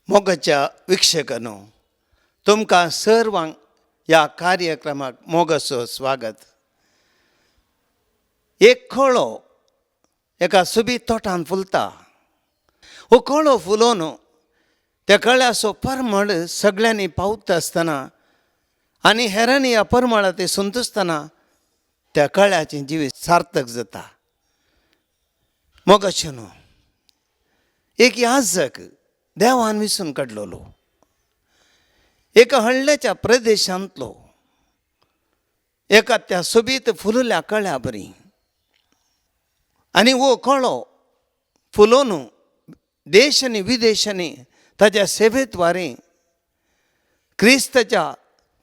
मोगाच्या विक्षकांनो, तुमकां सर्वांक ह्या कार्यक्रमाक मोगाचो स्वागत. एक कळो एका सोबीत तोटान फुलता. हो कळो फुलोवन त्या कळ्याचो परमळ सगळ्यांनी पावता आसतना आनी हेरांनी ह्या परमळा ते संतोसतना त्या कळ्याचें जिवीत सार्थक जाता. मोगाचें न्हू, एक याजक देवान विसून काडलेलो एका हळ्ळ्याच्या प्रदेशांतलो एका त्या सोबीत फुलल्या कळ्या बरी आनी हो कळो फुलोवन देश आनी विदेशांनी ताज्या सेवेद्वारे क्रिस्ताच्या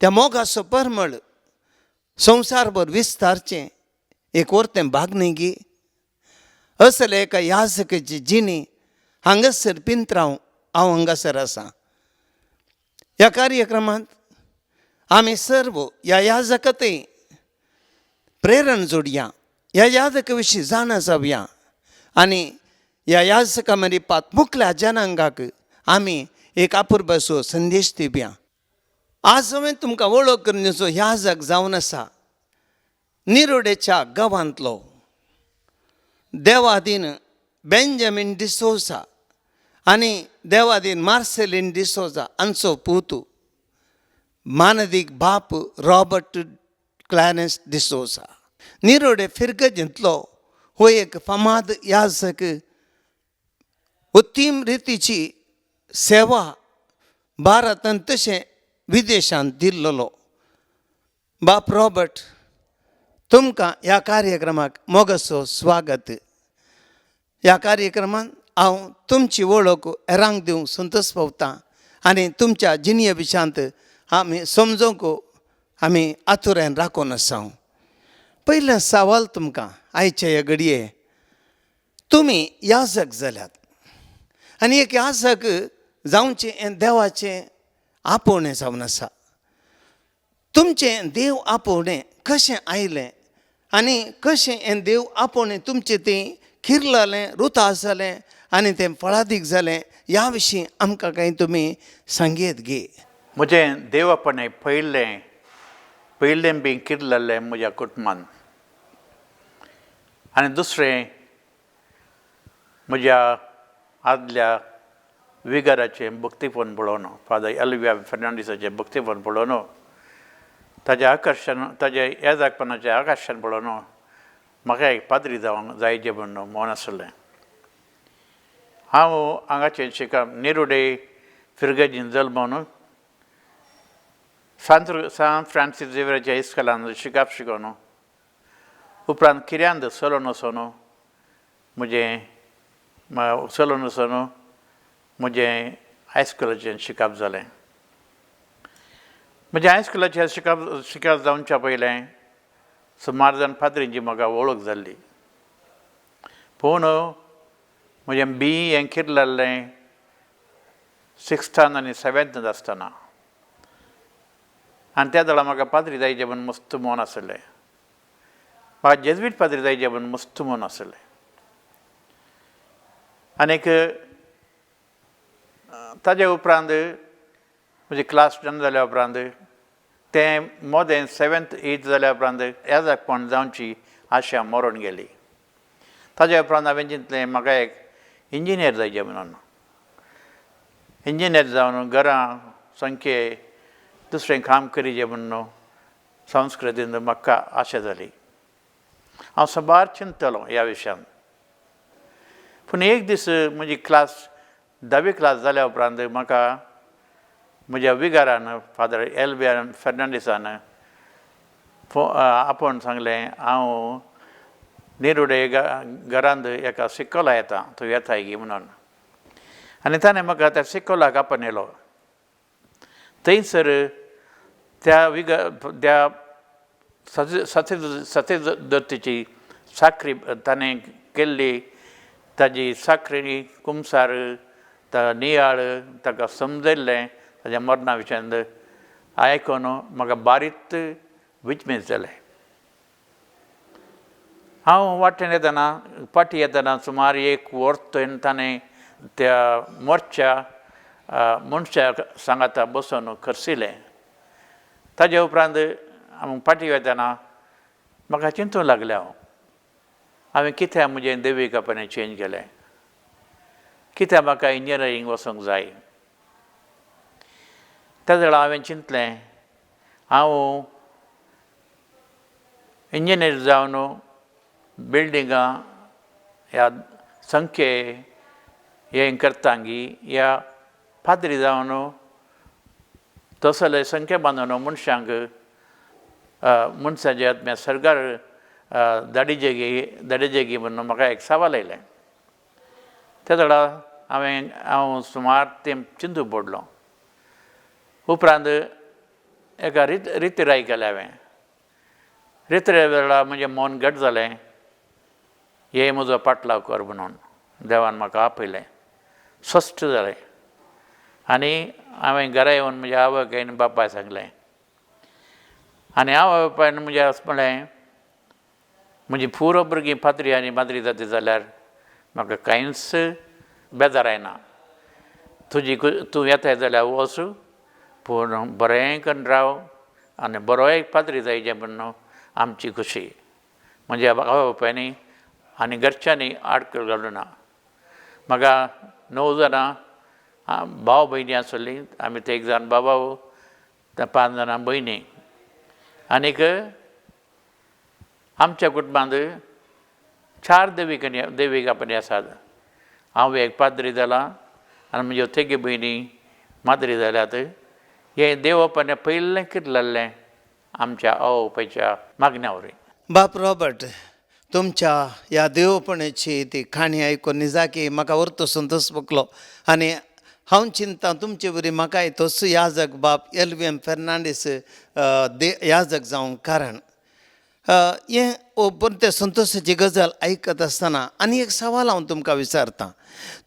त्या मोगाचो परमळ संवसारभर विस्तारचें एक वर्तें भाग न्ही गी. असले एका याजकाची जिणी हांगासर पिंत्रांव हांव हांगासर आसा. ह्या कार्यक्रमांत आमी सर्व ह्या याजकांतय प्रेरण जोडया, ह्या याजका विशीं जाणा जावया आनी ह्या याजका मरिपात मुखल्या जनांगाक आमी एक आपुरबाचो संदेश दिवया. आज हांवें तुमकां वळख करून दिवचो याजक जावन आसा निरोडेच्या गांवांतलो देवादीन बेंजामीन डिसोजा आनी देवादीन मार्सेलीन डिसोजा हांचो पूत मानदीक बाप रॉबर्ट क्लॅरन्स डिसोजा. निरोडे फिरगजेंतलो हो एक फामाद याजक उत्तीम रितीची सेवा भारतांत तशें विदेशांत दिल्लो. बाप रॉबर्ट, तुमकां ह्या कार्यक्रमाक मोगाचो स्वागत. ह्या कार्यक्रमांत हांव तुमची वळख हेरांक दिवंक संतोश पावतां आनी तुमच्या जिणये विशांत आमी समजूंक आमी आतुरायेन राखून आसा. पयलें सवाल तुमकां आयचे हे घडये, तुमी याजक जाल्यात आनी एक याजक जावचें हें देवाचें आपोवणें जावन आसा. तुमचें देव आपोवणें कशें आयलें आनी कशें हें देव आपोवणें तुमचें तें किरलालें, रुतास जालें आनी तें फळादीक जालें, ह्या विशीं आमकां कांय तुमी सांगयेत गे. म्हजें देवापणें पयलें पयलें बी किरलेलें म्हज्या कुटुंबान आनी दुसरें म्हज्या आदल्या विगाराचें भक्तीपण पळोवन, फादर एल्विया फेर्नांडीसाचें भक्तीपण पळोवन, ताजें आकर्शण, ताजें येजाकपणाचें आकर्शण पळोवन म्हाका एक पाद्री जावंक जायचे म्हूण मन आसलें. हांव हांगाचें शिकप निरुडे फिरगजीन जल्मून सान फ्रांसीस झेवियराच्या इस्कोलान शिकप शिकोवन उपरांत किऱ्यांत चलोवन वचून म्हजें चलोवन वचून म्हजें हायस्कुलाचें शिकप जालें. म्हजें हायस्कुलाचें शिकप जावच्या पयलें सुमार जाण पाद्रींची म्हाका वळख जाल्ली, पूण म्हजें बी हें किरलेलें सिक्स्थान आनी सेवेंथान आसतना आनी त्या वेळार म्हाका पाद्री जायचे म्हूण मस्त मन आसलें. म्हाका जेज्वीट पाद्री जायचे म्हूण मस्त मन आसलें. आनीक ताजे उपरांत म्हजी क्लास डन जाल्या उपरांत तें मोदें सेवेंथ एथ जाल्या उपरांत याजकपण जावची आशा मरून गेली. ताज्या उपरांत हांवें चिंतलें म्हाका एक इंजिनियर जायचें म्हणून. इंजिनियर जावन घरां संखे दुसरें काम करीचें म्हणून संस्कृतीन म्हाका आशा जाली. हांव साबार चिंततलो ह्या विशयान. पूण एक दीस म्हजी क्लास धावी क्लास जाल्या उपरांत म्हाका म्हज्या विगारान फादर एल बी फेर्नांडीसान आपोवन सांगलें, हांव निरुडे घरांत एका सिकोला येता, तूं येताय गी म्हणून. आनी ताणें म्हाका त्या सिकोलाक आपोवन येयलो. थंयसर त्या त्या सतीदत्तीची साखरी ताणें केल्ली, ताजी साखरी कुमसार नियाळ ताका समजयल्लें ताज्या मरणा विशयांत आयकून म्हाका बारीक विचमीत जालें. हांव वाटेन येतना फाटीं येतना सुमार एक वर थंय ताणें त्या मोर्च्या मनशाक सांगाता बसून खर्सिलें. ताजे उपरांत हांव फाटीं वतना म्हाका चिंतूंक लागलें, हांव हांवें कित्याक म्हजें देवीक आपणें चेंज केलें, कित्याक म्हाका इंजिनियरींग वचूंक जाय. त्या वेळार हांवें चिंतलें हांव इंजिनियर जावन बिल्डिंगां ह्या संख्ये हें करतांगी ह्या पाद्री जावन तसले संख्या बांदून मनशांक मनशाच्या आत्म्या सर्गार धाडीजेगी धाडीजेगी म्हणून म्हाका एक सवाल आयलें. त्या वेळार हांव सुमार तेंप चिंतूंक पडलो. उपरांत एका रितराय केलें हांवें. रितराय वेळार म्हजें मन घट जालें, हे म्हजो पाटलाव कर म्हणून देवान म्हाका आपयलें, स्वस्थ जालें आनी हांवें घरा येवन म्हज्या आवयक आनी बापायक सांगलें आनी आवय बापायन म्हज्या म्हणलें म्हजी पुरो भुरगीं पाद्री आनी माद्री जाती जाल्यार म्हाका कांयच बेजार येना, तुजी तूं येताय जाल्यार वच, पूण बरें करून राव आनी बरो एक पाद्री जायचे म्हूण आमची खुशी. म्हज्या आवय बापायनी आनी घरच्यांनी आडखळ घालूं ना. म्हाका 9 जाणां भाव भयणी आसली, आमी ते एक जाण बाबा, 5 जाणां भयणी. आनीक आमच्या कुटुंबांत 4 देवी कापणी आसात. हांव एक पाद्री जाला आनी म्हज्यो तेगी भयणी माद्री जाल्यात. हें देवपण पयलें कितें जाल्लें आमच्या आवय बापायच्या मागण्या वरवीं. बाप रॉबर्ट, तुमच्या ह्या देवपणाची ती काणी आयकून निजाकी म्हाका वर्तो संतोश भोगलो आनी हांव चिंता तुमचे वरी म्हाकाय तोच याजक बाप एल वी एम फेर्नांडीस याजक जावंक कारण हें परतें संतोशाची गजाल आयकत आसतना आनी एक सवाल हांव तुमकां विचारतां.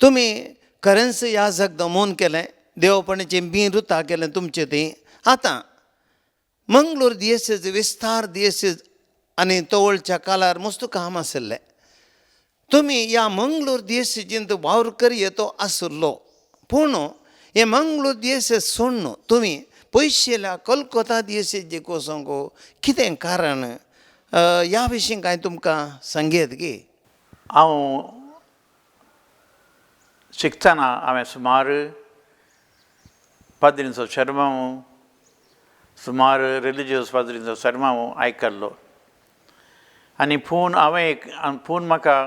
तुमी खरेंच याजक दमोवन केलें, देवपणाचें बीं रुता केलें तुमचें थंय. आतां मंगळूर दियेसेज विस्तार दियेसेज आनी तवळच्या काळार मस्त काम आशिल्लें. तुमी ह्या मंगळूर दियेसेजींत वावर करये तो आशिल्लो, पूण हे मंगळूर दियेसेज सोडून तुमी पयशिल्ल्या कोलकोता दियेसेजीक वचोंक कितें कारण, ह्या विशीं कांय तुमकां सांगयेत की? हांव शिकतना हांवें सुमार पाद्रींचो शर्मांव, सुमार रिलिजियस पाद्रींचो शर्मांव आयकल्लो आनी पूण हांवें एक पूण म्हाका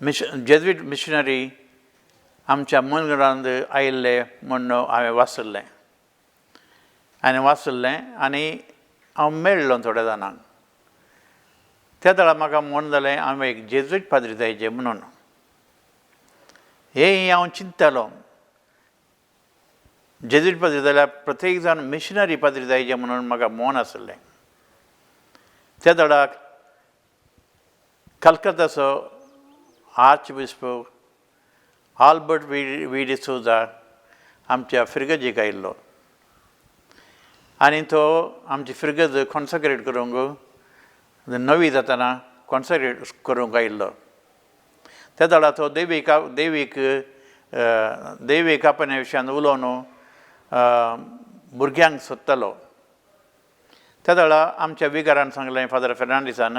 जेज्वीट मिशनरी आमच्या मंगळांत आयिल्ले म्हूण हांवें वाचल्लें आनी वाचल्लें आनी हांव मेळ्ळो थोड्या जाणांक. त्या वेळार म्हाका म्हण जालें हांवें एक जेज्वीट पाद्री जायचे म्हणून. हें हांव चिंततालो, जेज्वीट पाद्री जाल्यार प्रत्येक जाण मिशनरी पाद्री जायचे म्हणून म्हाका मन आशिल्लें. त्या वेळार कलकत्ताचो आर्चबिस्प आल्बर्ट वी डिसोजा आमच्या फिर्गजेक आयिल्लो आनी तो आमची फिर्गज कॉन्सक्रेट करूंक नवी जातना कॉन्सक्रेट करूंक आयिल्लो. त्या वेळार तो देवीक देवीक देवीक आपणे विशयान उलोवन भुरग्यांक सोदतालो. त्या वेळार आमच्या विगारान सांगलें फादर फेर्नांडीसान,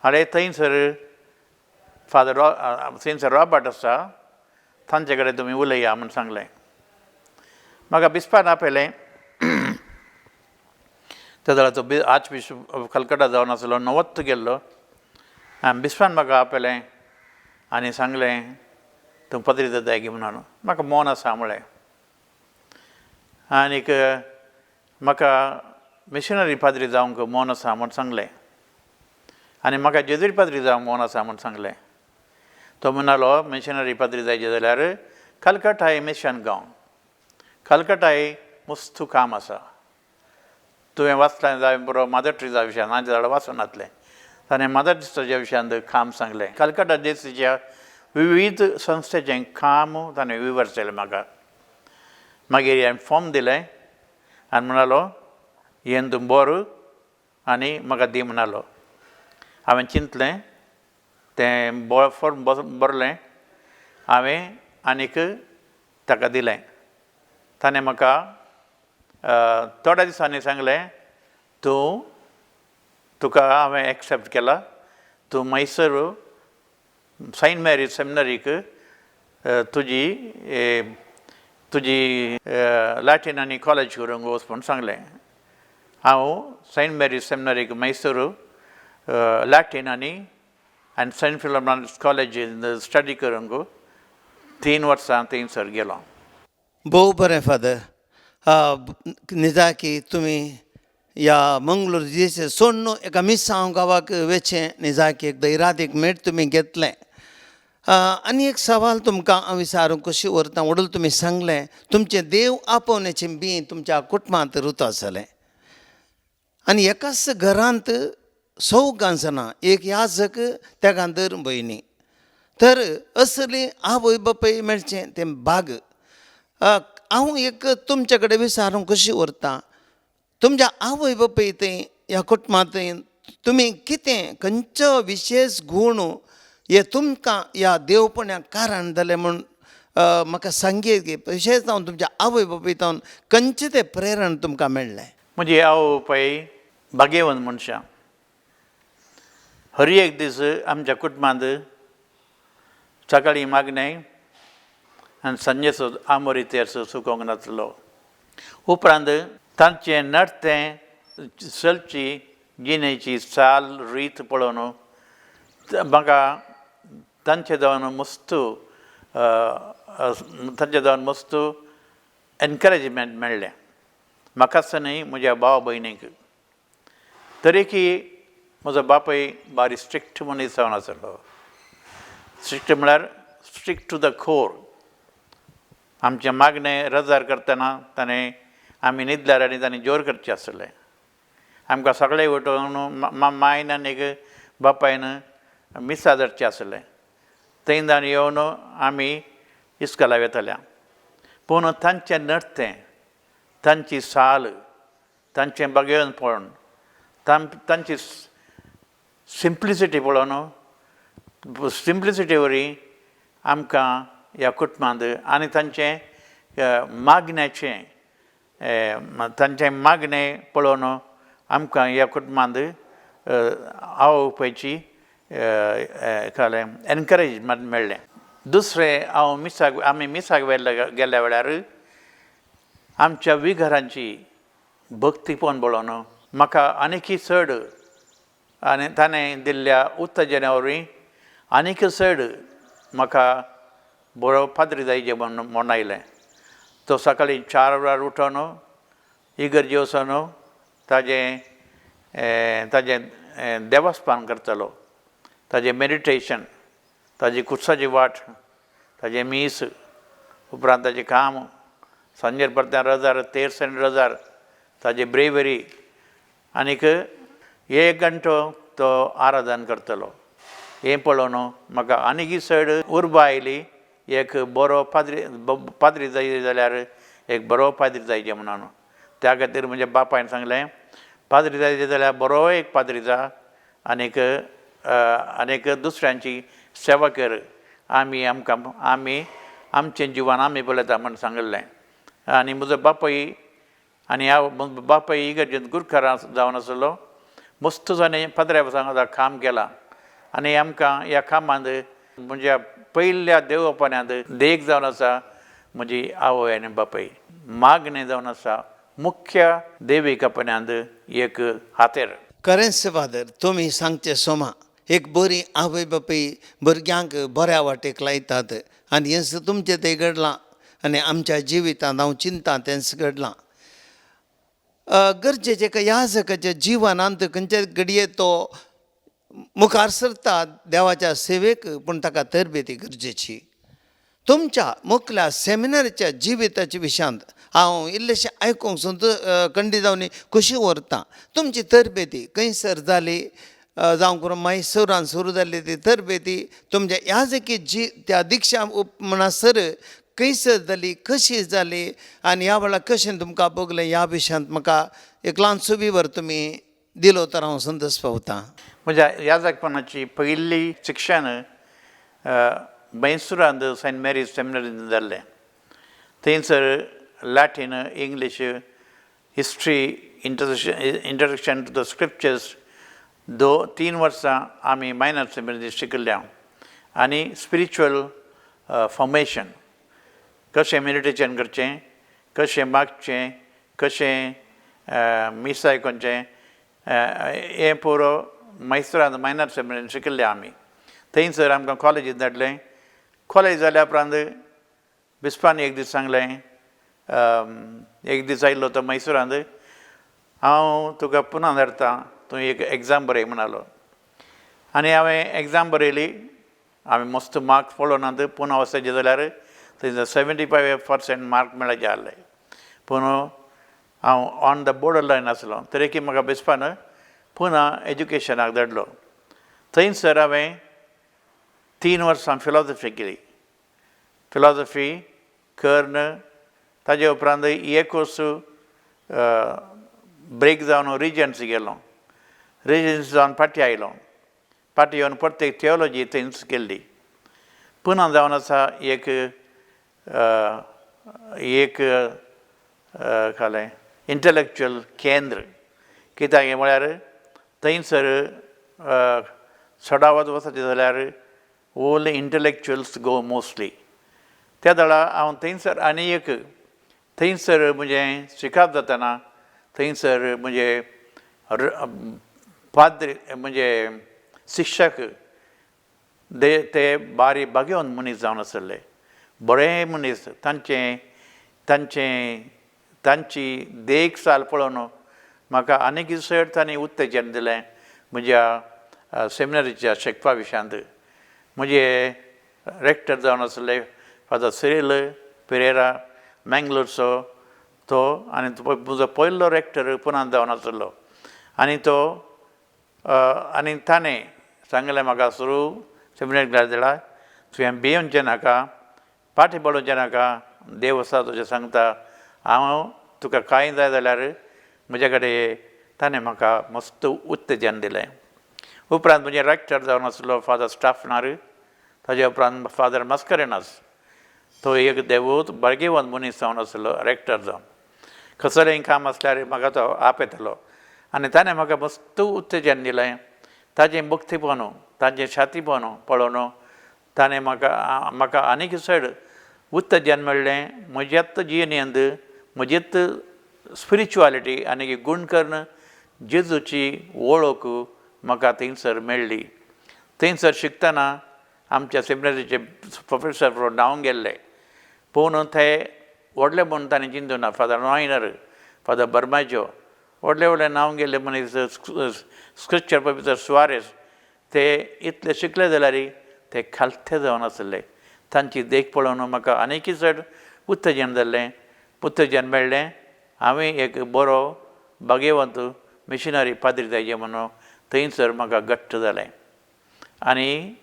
आरे थंयसर फादर थंयसर रॉबर्ट आसा तांचे कडेन तुमी उलया म्हूण सांगलें. म्हाका बिस्पान आपयलें. त्या वेळार तो आर्च बिशप कलकत्ता जावन आसलो, नवत्त गेल्लो. आनी बिस्पान म्हाका आपयलें आनी सांगलें तूं पदरी जाताय की म्हणून. म्हाका मोन आसा म्हळें आनीक म्हाका मिशनरी पाद्री जावंक मोन आसा म्हूण सांगलें आनी म्हाका जेजुईट पाद्री जावंक मोन आसा म्हूण सांगलें. तो म्हणालो मिशनरी पाद्री जायचे जाल्यार कलकत्ताय मिशन गांव, कलकत्ताय मस्त काम आसा, तुवें वाचलें जाय बरो मदर ट्रिजा विशयान, हांवें जाल्यार वाचूं नासलें. ताणें मदर ट्रिजाच्या विशयांत काम सांगलें. कलकत्ता देसीच्या विविध संस्थेचें काम ताणें विवरचेलें म्हाका. मागीर हांवें फॉर्म दिलें आनी म्हणालो हें तूं बर आनी म्हाका दी म्हणालो. हांवें चिंतलें तें फॉर्म भरलें हांवें आनीक ताका दिलें. ताणें म्हाका थोड्या दिसांनी सांगलें, तूं तुका हांवें एक्सेप्ट केला, तूं मैसूर सेंट मेरी सेमिनरीक तुजी तुजी लॅटीन आनी कॉलेज करूंक वच म्हूण सांगलें. हांव सेंट मेरी सेमिनरीक मैसूर लॅटीन आनी आनी सेंट फिलोमिनास कॉलेजीन स्टडी करूंक 3 वर्सां थंयसर गेलो. भोव बरें फादर, निजाकी तुमी ह्या मंगळूर जिसे सोडून एका मिसांव गांवाक वेचें निजाकी एक धैरादीक मेट तुमी घेतलें. आनी एक सवाल तुमकां हांव विचारूंक कशी व्हरता, वडील तुमी सांगलें तुमचें देव आपोवण्याचें बी तुमच्या कुटुंबांत रुत आसलें आनी एकाच घरांत चौगां जाणां, एक याजक तेगांदर भयणी, तर असली आवय बापूय मेळचें तें भाग. हांव एक तुमचे कडेन विचारूंक कशी व्हरता, तुमच्या आवय बापूय थंय ह्या कुटुंबांत तुमी कितें खंयचो विशेश गूण हे तुमकां ह्या देवपणाक कारण जालें म्हूण म्हाका सांगीत की विशेश जावन तुमच्या आवय बापूय जावन खंयचें तें प्रेरण तुमकां मेळ्ळें? म्हजी आवय बापूय भाग्यवंत मनशां. हर एक दीस आमच्या कुटुंबांत सकाळीं मागणें आनी सांजेचो आमोरी तेर्स चुकोवंक नासलो. उपरांत तांचें नडतें चलची जिणेची चाल रीत पळोवन म्हाका तांचे जावन मस्त तांचे जावन मस्त एनकरेजमेंट मेळ्ळें, म्हाकाच न्हय म्हज्या भाव भयणीक. तरीकी म्हजो बापूय बारी स्ट्रिक्ट मनीस जावन आसलो. स्ट्रिक्ट म्हळ्यार स्ट्रिक्ट टू the core. आमचें मागणें रजार करतना ताणें आमी न्हिदल्यार आनी ताणें जोर करचें आसलें. आमकां सगळें उठोवन मायन आनीक बापायन मिसा धरचें आसलें. थंय जावन येवन आमी इस्कोला वेताल्या. पूण तांचें नडतें, तांची साल, तांचें बगेवपण, तांची सिंप्लिसिटी पळोवन, सिंप्लिसिटी वरवीं आमकां ह्या कुटुंबांत आनी तांचें मागण्याचें तांचें मागणें पळोवन आमकां ह्या कुटुंबांत आवय बापायची कळ्ळें एनकरेजमेंट मेळ्ळें. दुसरें हांव मिसाक आमी मिसाक गेल्ल्या वेळार आमच्या विगारांची भक्तीपण पळोवन म्हाका आनीकय चड आनी ताणें दिल्ल्या उत्तेजना वरवीं आनीक चड म्हाका बरो पाद्री जायचे म्हूण आयलें. तो सकाळीं 4 वरार उठोन इगर्जे वचोन ताजें ताजें देवस्पण करतालो, ताजें मेडिटेशन, ताजी कुर्साची वाट, ताजें मीस, उपरांत ताजें काम, सांजेर परतें रजार तेर्स आनी रजार, ताजी ब्रेवरी, आनीक 1 घंटो तो आराधन करतलो. हें पळोवन म्हाका आनीकय चड उर्बा आयली, एक बरो पाद्री पाद्री जाय जाल्यार एक बरो पाद्री जायचे म्हणून. त्या खातीर म्हज्या बापायन सांगलें, पाद्री जायचे जाल्यार बरो एक पाद्री जा आनीक आनीक दुसऱ्यांची सेवा कर, आमी आमकां आमी आमचें जिवन आमी पळयता म्हूण सांगिल्लें. आनी म्हजो बापूय आनी हांव बापूय इगर्जेंत गुरकार जावन आसलो, मस्त जाणें पाद्र्या सांगाता काम केलां आनी आमकां ह्या कामांत म्हज्या पयल्या देवपणांत देख जावन आसा म्हजी आवय आनी बापूय. मागणें जावन आसा मुख्य देवी कपन्यांत एक हातेर. खरेंच फादर, तुमी सांगचें सोमा एक बरी आवय बापूय भुरग्यांक बऱ्या वाटेक लायतात आनी हेंच तुमचें तें घडलां आनी आमच्या जिवितांत हांव चिंता तेंच घडलां. गरजेचें एका याजकाच्या जिवनांत खंयच्या घडये तो मुखार सरता देवाच्या सेवेक, पूण ताका तरबेती गरजेची. तुमच्या मुखल्या सेमिनारीच्या जिविताच्या विशयांत हांव इल्लेशें आयकूंक सुद्दां खंडीत जावन खोशी व्हरता. तुमची तरबेती खंयसर जाली, जावं करून मैसुरान सुरू जाल्ली ती तरबेती तुमच्या याजकी जी त्या दिक्षा म्हणसर खंयसर जाली, कशी जाली आनी ह्या वेळार कशें तुमकां भोगलें, ह्या विशयांत म्हाका एक ल्हानसो विवर तुमी दिलो तर हांव संतोश पावतां. म्हज्या याजकपणाची पयली शिक्षण मैसुरांत सेंट मेरीज सेमिनरींत जाल्लें. थंयसर Latin, English, history, introduction to the scriptures 2-3 वर्सां आमी मायनर सेमिनरींत शिकिल्ले. आनी स्पिरिच्युअल फॉर्मेशन, कशें मेडिटेशन करचें, कशें मागचें, कशें मीस आयकोचें, हें पुरो मैसुरांत मायनर सेमिनरींत शिकिल्ले आमी. थंयसर आमकां कॉलेजींत धाडलें. कॉलेज जाल्या उपरांत बिस्पान एक दीस सांगलें, एक दीस आयिल्लो तो मैसुरांत, हांव तुका पुना धाडटा, तूं एक एग्जाम बरय म्हणालो. आनी हांवें एग्जाम बरयली. हांवें मस्त मार्क्स पळोवनात, पुना वचपाचें जाल्यार थंय 75% मार्क मेळचे आहले, पूण हांव ऑन the border line आसलो. तरीकय म्हाका बिस्पान पुना एज्युकेशनाक धाडलो. थंयसर हांवें 3 वर्सां फिलॉजॉफी केली. फिलॉजॉफी करून ताजे उपरांत एक कोर्स ब्रेक जावन रिजन्सी गेलो. रिजन्सी जावन फाटीं आयलो. फाटीं येवन परत थियोलॉजी थंयच केल्ली. पुना जावन आसा एक एक खालें इंटलेक्चुअल केंद्र. कित्याक म्हळ्यार थंयसर सडावत वचत जाल्यार ओल इंटलेक्चुअल्स गो मोस्टली. त्या दळा हांव थंयसर आनी एक थंयसर म्हजें शिकप जातना थंयसर म्हजे पाद्री म्हणजे शिक्षक ते बारी बागेवन मनीस जावन आसले, बरे मनीस. तांचे तांचे तांची देख साल पळोवन म्हाका आनीक चड तांणी उत्तेजन दिलें म्हज्या सेमिनरीच्या शिकपा विशयांत. म्हजे रेक्टर जावन आसले फादर सिरील पिरेरा, मँगलोरचो तो, आनी म्हजो पयलो रेक्टर पुनांत जावन आसलो. आनी तो आनी ताणें सांगलें म्हाका, सुरू सेमिनरी जाल्यार तुवें भियेवचें नाका, फाटीं पडोवचें नाका, देव आसा तुजें सांगता, हांव तुका कांय जाय जाल्यार म्हजे कडेन. ताणें म्हाका मस्त उत्तेजन दिलें. उपरांत म्हजें रेक्टर जावन आसलो फादर स्टाफनार, ताजे उपरांत फादर मास्करेनास, तो एक देवूत भाग्यवंत मनीस जावन आसलो रेक्टर जावन. कसलेंय काम आसल्यार म्हाका तो आपयतालो आनी ताणें म्हाका मस्त उत्तेजन दिलें. ताजें भक्तीपण, ताजें शातीपण पळोवन ताणें म्हाका म्हाका आनीक चड उत्तेजन मेळ्ळें. म्हज्यात जिणेंत म्हजीच स्पिरिच्युआलिटी आनी गूण करून जेजूची वळख म्हाका थंयसर मेळ्ळी. थंयसर शिकतना आमच्या सेमिनरीचे प्रोफेसर न्हांवंक गेल्ले, पूण ते व्हडले म्हूण तांणी चिंतूना. फादर नॉयनर, फादर बर्माजो, व्हडले व्हडले न्हांवंक गेल्ले मनीस, स्क्रिप्चर प्रोफेसर सुवारेस, ते इतले शिकले जाल्यार ते खालते जावन आसले. तांची देख पळोवन म्हाका आनीकय चड उत्तेजन जाल्लें, उत्तेजन मेळ्ळें. हांवें एक बरो भाग्यवंत मिशनरी पाद्री जायचे म्हणून थंयसर म्हाका घट्ट जालें. आनी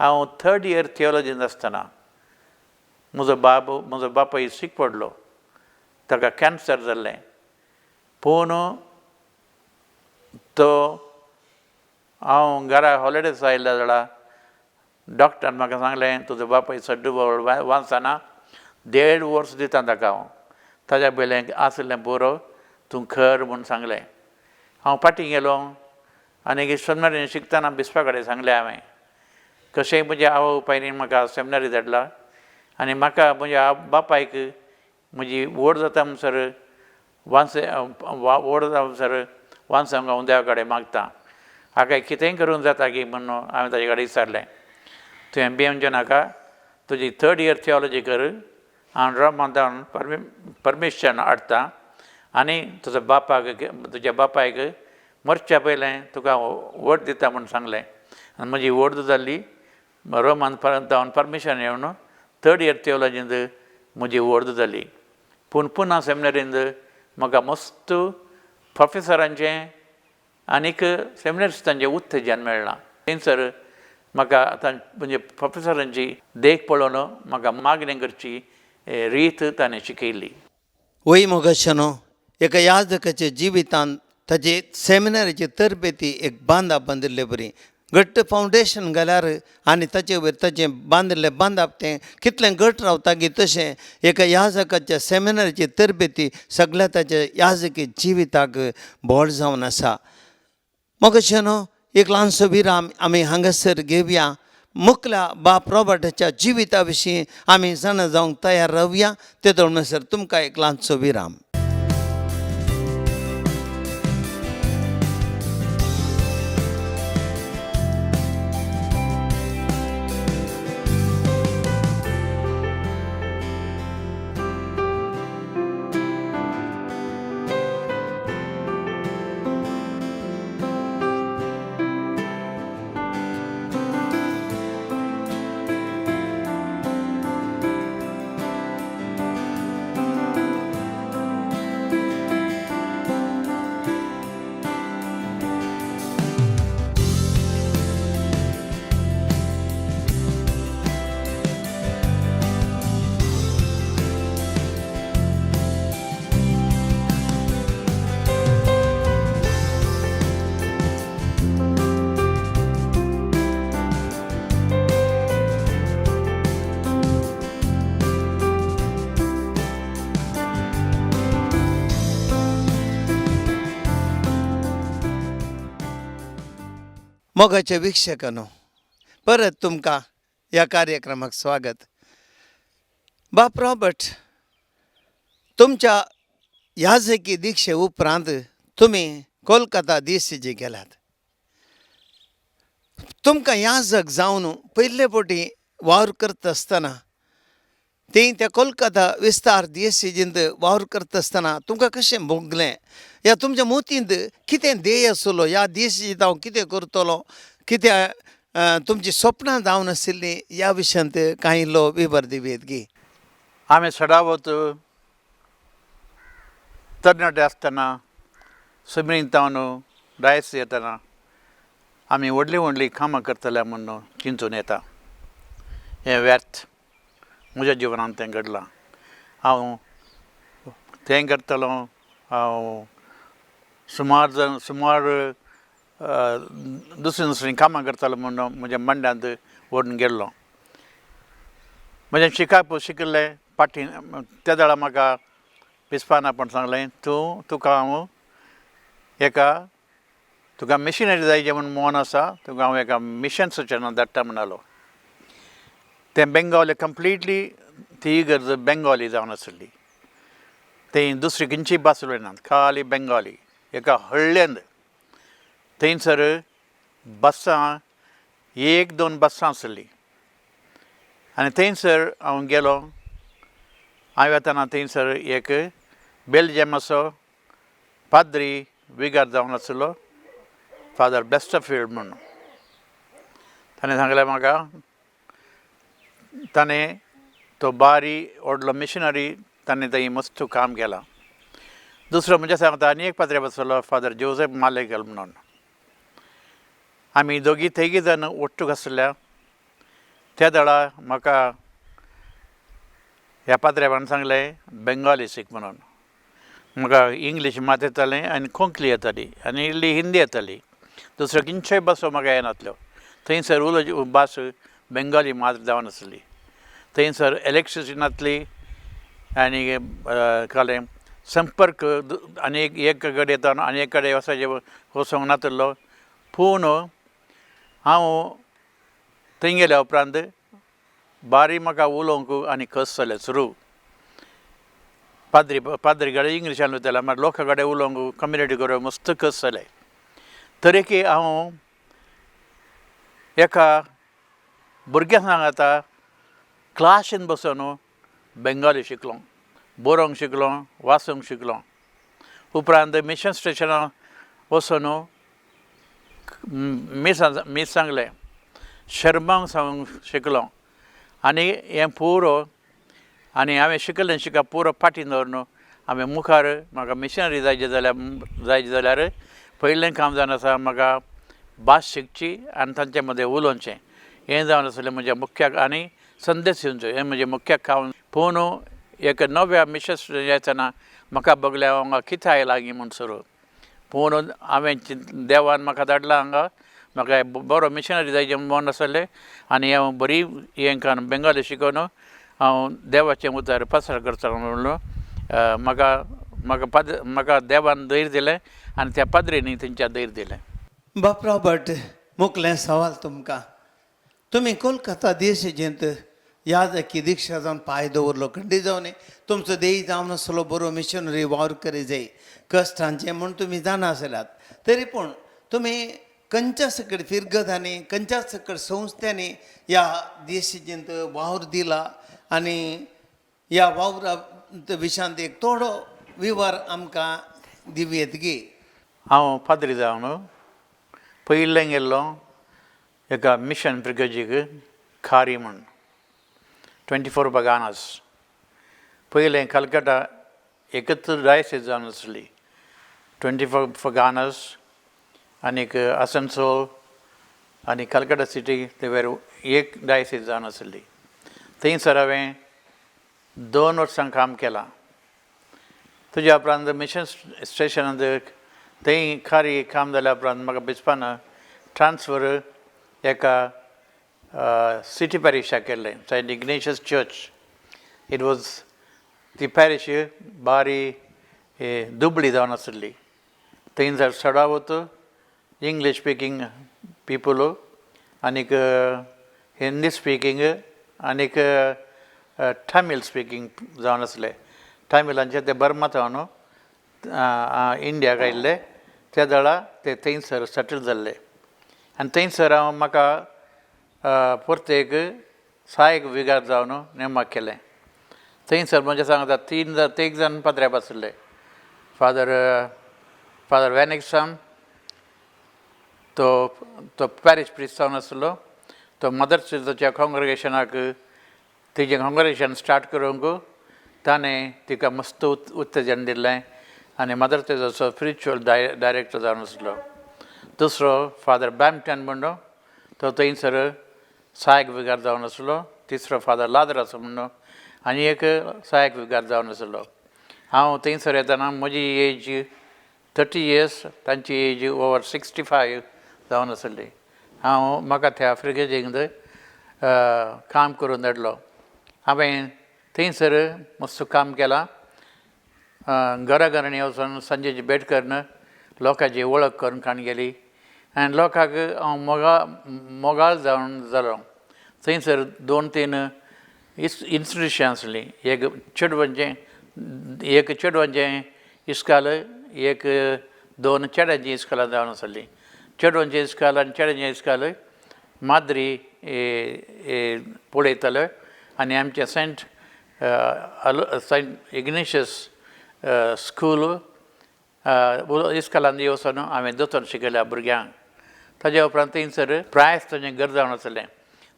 हांव थर्ड इयर थियोलॉजींत आसतना म्हजो बाब म्हजो बापूय सीक पडलो, ताका कॅन्सर जाल्लें. पूण तो हांव घरा हॉलिडेज आयिल्ल्या जाल्यार डॉक्टरान म्हाका सांगलें, तुजो बापूय सड्डू वाचना, 1.5 वर्स दिता ताका हांव, ताज्या पयलें आसलें पुरो, तूं कर म्हूण सांगलें. हांव फाटीं गेलो आनी सेमिनरीन शिकतना बिस्पा कडेन सांगलें हांवें, कशेंय म्हज्या आवय बापायन म्हाका सेमिनरी धाडला आनी म्हाका म्हज्या बापायक म्हजी व्हड जाता म्हणसर वांस व्हड जाता म्हणसर वांसांक हांव देवा कडेन मागता, हाका कितेंय करूंक जाता की म्हणून हांवें ताजे कडेन विचारलें. तुवें भियेवचें नाका, तुजी थर्ड इयर थियोलॉजी कर, हांव रोमांत परमिशन हाडटा आनी तुजो बापाक तुज्या बापायक मरच्या पयलें तुका वोट दिता म्हूण सांगलें. आनी म्हजी वोट जाल्ली रोमान परंत परमिशन येवन थर्ड इयर थियोलॉजींत म्हजी वोट जाली. पूण पुना सेमिनरींत म्हाका मस्त प्रोफेसरांचें आनीक सेमिनरिस्टांचें उत्तेजन मेळ्ळां. थंयसर म्हाका आतां म्हणजे प्रोफेसरांची देख पळोवन म्हाका मागणें करची रीत ताणें शिकयल्ली. वय मोगाशनो एका याजकाच्या जिवितांत ताजे सेमिनारीचे तरबेती एक बांदा बांदिल्ले बरी घट्ट फावंडेशन घाल्यार आनी ताचे वयर ताचें बांदिल्लें बांदप तें कितलें घट रावता की तशें एका याजकाच्या सेमिनारीची तरबेती सगळ्या ताच्या याजकी जिविताक बळ जावन आसा. मगशे न्हू एक ल्हानसो विराम आमी हांगासर घेवया. मुखल्या बाप रॉबर्टाच्या जिविता विशीं आमी जाणा जावंक तयार रावया. ते म्हणसर तुमकां एक ल्हानसो विराम. मोगाचे वीक्षकांनो, परत तुमकां ह्या कार्यक्रमाक स्वागत. बाप रॉबर्ट, तुमच्या याजकी दिक्षे उपरांत तुमी कोलकाता दियसिजी गेल्यात. तुमकां याजक जावन पयले फावटी वावर करता आसतना ती त्या कोलकाता विस्तार दियसिजींत वावर करता आसतना तुमकां कशें भोगलें? ह्या तुमच्या मोतींत कितें ध्येय आसलो? ह्या दियसिजींत हांव कितें करतलो, कितें तुमची सपनां जावन आशिल्लीं, ह्या विशयांत कांय इल्लो विवर दिवयेत गी. आमी सदावत तरणाटे आसतना सुमरींत डायस येतना आमी व्हडलीं व्हडलीं कामां करतले म्हूण चिंतून येता. हें व्यर्थ म्हज्या जिवनांत तें घडलां. हांव तें करतलो, हांव सुमार जाण सुमार दुसरीं दुसरीं कामां करतालो म्हूण म्हज्या मांड्यांत व्हरून गेल्लो. म्हजें शिकाप शिकिल्लें फाटीं त्या वेळार म्हाका बिस्पान आपोवन सांगलें, तूं तुका हांव एका तुका मिशनरी जाय म्हूण मन आसा, तुका हांव एका मिशन सुचना धाडटा म्हणालो. तें बेंगॉली कंप्लिटली ती इगर्ज बेंगॉली जावन आसली. थंय दुसरी खंयची भास उलयनात, खाली बेंगॉली. एका हळ्ळ्यांत थंयसर बसां एक दोन बसां आसलीं आनी थंयसर हांव गेलो. हांव येतना थंयसर एक बेल्जियमाचो पाद्री विगार जावन आसलो, फादर बेस्टफिल्ड म्हणून. ताणें सांगलें म्हाका, ताणें तो बारी व्हडलो मिशनरी, ताणें थंय मस्त काम केलां. दुसरो म्हज्या सांगता आनी एक पाद्री आसलो, फादर जोसेफ मालेगल म्हणून. आमी दोगी तेगी जाण ओट्टूक आसल्या. त्या वेळार म्हाका ह्या पाद्र्यान सांगलें बेंगॉली शीक म्हणून. म्हाका इंग्लीश मात येतालें आनी कोंकणी येताली आनी इल्ली हिंदी येताली, दुसऱ्यो खंयच्योय भासो म्हाका येनासल्यो. थंयसर उलोवची भास बेंगॉली मात जावन आसली. थंयसर इलेक्ट्रिसिटी नासली आनी कळ्ळें संपर्क आनी एक कडेन येता आनी एक कडेन वचपाचें वचोंक नातलो. पूण हांव थंय गेल्या उपरांत बारी म्हाका उलोवंक आनी कस जालें सुरू. पाद्री पाद्री कडेन इंग्लिशान उलयताले, मागीर लोकां कडेन उलोवंक कम्युनिटी कडेन मस्त कस जालें. तरीकय हांव एका भुरग्यां सांगाता क्लासीन बसून बेंगॉली शिकलो, बरोवंक शिकलो, वाचूंक शिकलो. उपरांत मिशन स्टेशनार वचून मिसां मीस सांगलें, शर्मांव सांगूंक शिकलो आनी हें पुरो. आनी हांवें शिकलें शिकप पुरो फाटीं दवरून हांवें मुखार म्हाका मिशनरी जायचे जाल्यार पयलें काम जावन आसा म्हाका भास शिकची आनी तांचे मदें उलोवचें, हें जावन आसलें म्हजें मुख्य आनी संदेश दिवचो, हें म्हजें मुख्य काम. पूण एक नव्या मिशन येतना म्हाका बगलें हांव हांगा कित्याक आयलां म्हूण सुरू. पूण हांवें देवान म्हाका धाडला हांगा, म्हाका बरो मिशनरी जायचे म्हूण मन आसलें आनी हांव बरी हें कान बेंगाली शिकोवन हांव देवाचें उतर पसार करतलो म्हणून म्हाका म्हाका पाद म्हाका देवान धैर्य दिलें आनी त्या पाद्रींनी तेंच्या धैर्य दिलें. बाप रॉबर्ट, मुकलें सवाल तुमकां. तुमी कोलकाता देशेंत याजकी दीक्षा जावन पांय दवरलो, खंडीत जावन तुमचो देय जावन आसलो बरो मिशनरी वावर करी जाय कश्टांचें म्हूण तुमी जाणा आसल्यात, तरी पूण तुमी खंयच्या सकड फिरगदांनी, खंयच्या सकड संस्थ्यांनी ह्या देशेंत वावर दिला आनी ह्या वावरा विशयांत एक थोडो विवर आमकां दिवयेत गी? हांव पाद्री जावन पयलें गेल्लो एका मिशन ब्रिगेजीक खारी म्हूण 24 बगानास. पयलें कलकत्ता एकच डायसीस जावन आसली, 24 फगानास आनीक आसनसोल आनी कलकत्ता सिटी ते वेर एक डायसीस जावन आसली. थंयसर हांवें 2 वर्सां काम केलां. तुज्या उपरांत मिशन स्टेशनांत थंय खारी काम जाल्या उपरांत म्हाका बिस्पान ट्रान्सफर एका सिटी पॅरिशाक केल्लें, Saint Ignatius church. It was ती पॅरिश बारी दुबळी जावन आसली. थंयसर चडावत इंग्लीश स्पिकींग पिपल आनीक हिंदी स्पिकींग आनीक तमीळ स्पिकींग जावन आसले. तमिलांचे ते बर्मा थावन इंडियाक आयिल्ले, त्या वेळार ते थंयसर सेटल जाल्ले आनी थंयसर हांव म्हाका परतेक सहायक विगार जावन नेमक केलें. थंयसर म्हज्या सांगता तीन तेग जाण पाद्र्याब आसले. फादर फादर वेनिक्सम तो तो पॅरीश प्रिस्ट जावन आसलो, तो मदर तेरेजाच्या काँग्रेगेशनाक तेजें काँग्रेगेशन स्टार्ट करूंक ताणें तिका मस्त उत्तेजन दिल्लें आनी मदर तेरेजाचो स्पिरिच्युअल डायरेक्टर जावन आसलो. दुसरो फादर बॅम्पटन म्हणून तो थंयसर सहायक विगार जावन आसलो. तिसरो फादर लाद्रास म्हणून आनी एक सहायक विगार जावन आसलो. हांव थंयसर येतना म्हजी एज 30 इयर्स, तांची एज ओवर 65 जावन आसली. हांव म्हाका त्या फ्रिगेजींत काम करून धाडलो. हांवें थंयसर मस्त काम केलां. घरा घरांनी वचून सांजेची भेट करून लोकांची वळख करून काण गेली आनी लोकांक हांव मोगाळ जावन जालो. थंयसर 2-3 इन्स्टिट्युशन आसलीं. एक चेडवांचें, एक चेडवांचें इस्काल, एक 2 चेड्यांचीं इस्कोलां जावन आसलीं. चेडवांचें इस्काल आनी चेड्यांचें इस्काल माद्री पळयताले आनी आमचें सेंट इग्नेशियस स्कूल इस्कोलांत वचून हांवें दोतोर शिकयल्या भुरग्यांक. ताज्या उपरांत थंयसर प्रायस तांचें घर जावन आसलें.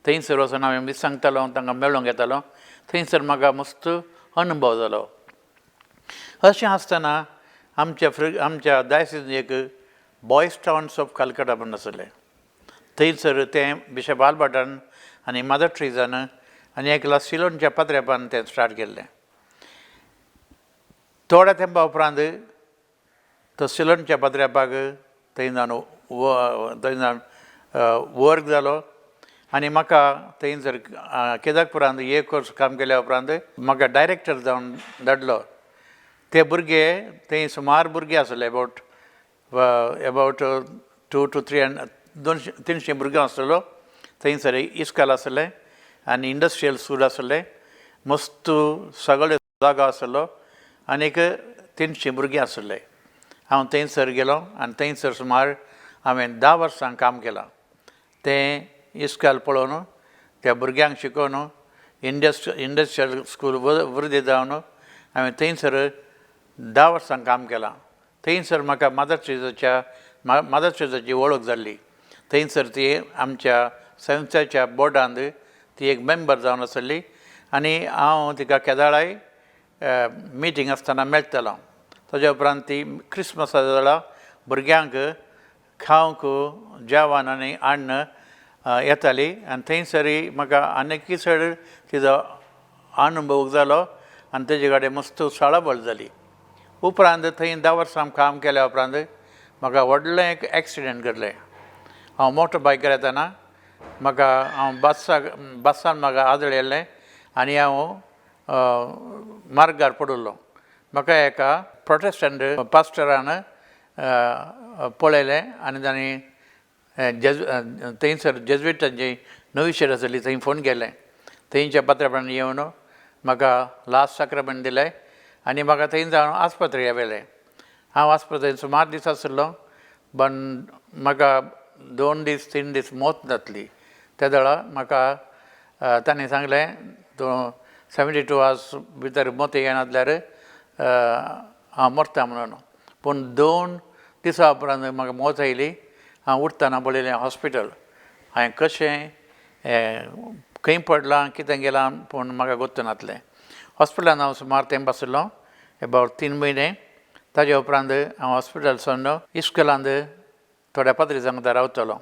थंयसर वचून हांवें मीस सांगतालो, तांकां मेळोंक येतालो. थंयसर म्हाका मस्त अनुभव जालो. अशें आसतना आमच्या डायसीन एक बॉयज टावन्स ऑफ कलकत्ता म्हूण आसलें. थंयसर तें बिशप आल्बर्टान आनी मदर ट्रिजान आनी एकला सिलोनच्या पात्र्यापान तें स्टार्ट केल्लें. थोड्या तेंपा उपरांत तो सिलोनच्या पात्र्यापाक थंय जावन थंय जावन वर्क जालो आनी म्हाका थंयसर केदारपुरांत एक वर्स काम केल्या उपरांत म्हाका डायरेक्टर जावन धाडलो. ते भुरगे थंय सुमार भुरगे आसले, अबावट 2 to 3 200-300 भुरगे आसलेलो. थंयसर इस्काल आसलें आनी इंडस्ट्रियल स्कूल आसलें, मस्त सगळे जागो आसलो आनीक 300 भुरगे आसले. हांव थंयसर गेलो आनी थंयसर सुमार हांवें 10 वर्सां काम केलां. तें इस्काल पळोवन त्या भुरग्यांक शिकोवन इंडस्ट्रियल स्कूल वृद्धी जावन हांवें थंयसर 10 वर्सां काम केलां. थंयसर म्हाका मदर ट्रेजाची वळख जाल्ली. थंयसर ती आमच्या संस्थेच्या बोर्डांत ती एक मेंबर जावन आसली आनी हांव तिका केदाळाय मिटींग आसतना मेळटालो. ताज्या उपरांत ती क्रिसमसा वेळार भुरग्यांक खावंक जेवण आनी अन्न येताली आनी थंयसरय म्हाका आनीकय चड तिजो अनुभव जालो आनी तेजे कडेन मस्त साळावळ जाली. उपरांत थंय 10 वर्सां काम केल्या उपरांत म्हाका व्हडलें एक एक्सिडंट घडलें. हांव मोटर बायकार येताना म्हाका हांव बसाक बसान म्हाका आदळयलें आनी हांव मार्गार पडिल्लो. म्हाका एका प्रोटेस्टंट पास्टरान पळयलें आनी तांणी थंयसर जेज्विटांची नवी आसली थंय फोन केलें. थंयच्या पात्रापणान येवन म्हाका लास्ट साक्रामेंत दिलें आनी म्हाका थंय जावन आस्पत्रेक व्हेलें. हांव आस्पत्रेंत सुमार दीस आशिल्लो, पण म्हाका 2 दीस 3 दीस मौत जातली. त्या वेळार म्हाका तांणी सांगलें तूं 72 आवर्स भितर मौत येना जाल्यार हांव मरता म्हणून. पूण 2 दिसा उपरांत म्हाका मौत आयली. हांव उठतना पळयलें हॉस्पिटल. हांवें कशें खंय पडलां कितें गेलां पूण म्हाका गोत्त नासलें. हॉस्पिटलान हांव सुमार तेंप आशिल्लो एबावट 3 म्हयने. ताजे उपरांत हांव हॉस्पिटल सोडून इस्कुलांत थोड्या पाद्रीसांक रावतलो.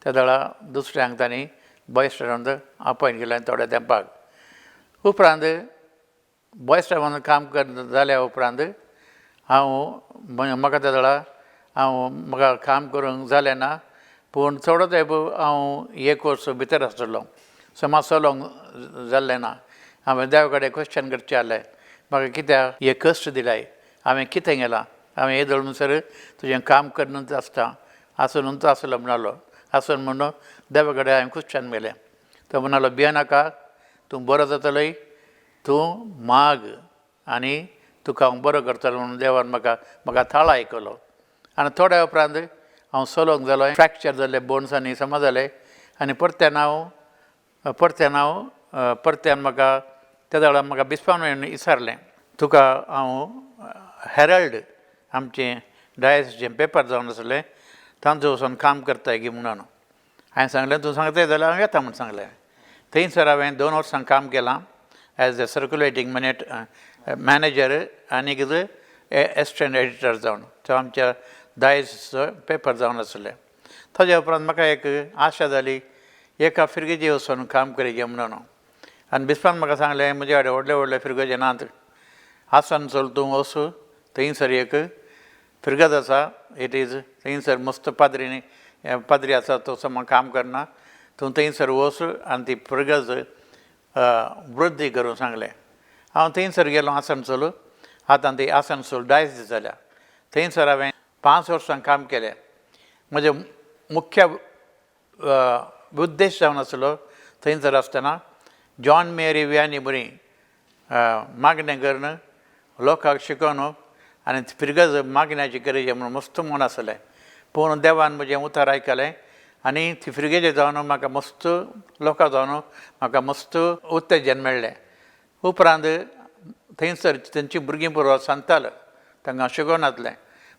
त्या वेळार दुसऱ्यांक तांणी बॉयज स्टॅण्डांत अपॉयंट केलें थोड्या तेंपाक. उपरांत बॉयज स्टॅण्डांत काम जाल्या उपरांत हांव म्हाका त्या वेळार हांव म्हाका काम करूंक जालें ना, पूण थोडो तेंप हांव एक वर्स भितर आसतलो. समाज चलोवंक जाल्लें ना. हांवें देवा कडेन क्वेश्चन करचें आहलें, म्हाका कित्याक हे कश्ट दिलाय, हांवें कितें केलां, हांवें येदोळ म्हणसर तुजें काम करूनच आसता आसूनच आसलो म्हणालो. आसून म्हणून देवा कडेन हांवें क्वेश्चन केलें. तो म्हणालो भियेनाका, तूं बरो जातलोय, तूं माग आनी तुका हांव बरो करतलो म्हणून देवान म्हाका म्हाका थाळ आयकलो. आनी थोड्या उपरांत हांव चलोवंक जालो. फ्रॅक्चर जाल्ले बोन्स आनी समज जाले आनी परत्यान हांव परत्यान हांव परत्यान म्हाका त्या वेळार म्हाका बिस्पान विचारलें, तुका हांव हेरल्ड आमचें डायसीचें पेपर जावन आसलें तांचो वचून काम करताय गी म्हणून. हांवें सांगलें तूं सांगताय जाल्यार हांव येता म्हूण सांगलें. थंयसर हांवें 2 वर्सां काम केलां एज अ सर्क्युलेटींग मनेट मॅनेजर आनी कितें एसिस्टंट एडिटर जावन. तो आमच्या दायसीचो पेपर जावन आसलें. ताज्या उपरांत म्हाका एक आशा जाली एका फिरगेजे वचून काम करीजे म्हणून. आनी बिस्पान म्हाका सांगलें म्हजे कडेन व्हडले व्हडले फिरगेजे नात, आसनसोल तूं वच, थंयसर एक फिरगज आसा, it is थंयसर मस्त पाद्रीनी पाद्री आसा तो समा काम करना, तूं थंयसर वच आनी ती फिरगज वृद्धी करूंक सांगलें. हांव थंयसर गेलो आसनसोल. आतां ती आसनसोल डायसीस जाल्या. थंयसर हांवें 5 वर्सां काम केलें. म्हजें मुख्य उद्देश जावन आसलो थंयसर आसतना जॉन मेरी वियानी बरी मागणें करून लोकांक शिकोवन आनी फिरगज मागण्याची गरज म्हणून मस्त म्हूण आसलें. पूण देवान म्हजें उतर आयकलें आनी ती फिरगेजे जावन म्हाका मस्त लोकां जावन म्हाका मस्त उत्तेजन मेळ्ळें. उपरांत थंयसर तेंची भुरगीं पुरो सांगतालो, तांकां शिकोवनासलें.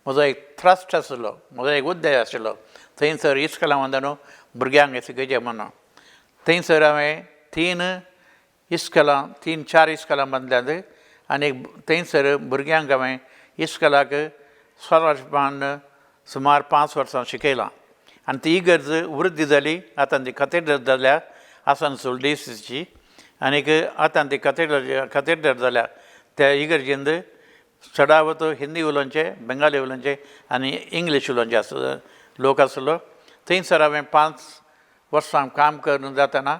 म्हजो एक थ्रस्ट आसलो, म्हजो एक उद्देश आशिल्लो थंयसर इस्कोलां वचून भुरग्यांक शिकयचें म्हणून. थंयसर हांवें 3 इस्कोलां 3-4 इस्कोलां बांदल्यांत आनी थंयसर भुरग्यांक हांवें इस्कोलाक स्कॉलरशिपान सुमार 5 वर्सां शिकयलां. आनी ती इगर्ज वृद्धी जाली. आतां ती कथेड्रल जाल्या आसनसोल डिसीची आनीक आतां ती कथेड्रल कथेड्रल जाल्या. त्या इगर्जेंत चडावत हिंदी उलोवचे, बेंगाली उलोवचे आनी इंग्लीश उलोवचे आसलो लोक आसलो. थंयसर हांवें 5 वर्सां काम करून जातना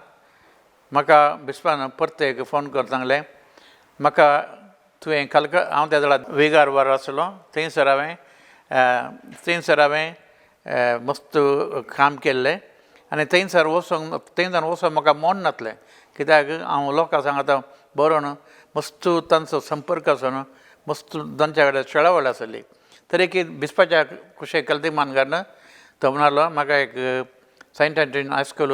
म्हाका बिस्पान परतें एक फोन करून सांगलें म्हाका तुवें कलक हांव त्या वेळार वेगार वार आसलो. थंयसर हांवें मस्त काम केल्लें आनी थंयसर वचोंक थंयच्यान वचोंक म्हाका मन नासलें, कित्याक हांव लोकां सांगता बरोवन मस्त तांचो संपर्क आसून मस्त तांच्या कडेन शेळावळ आसली. तरी बिस्पाच्या कुशेक कल्तिमान घालून तो म्हणालो म्हाका एक सेंट एंटनी हायस्कूल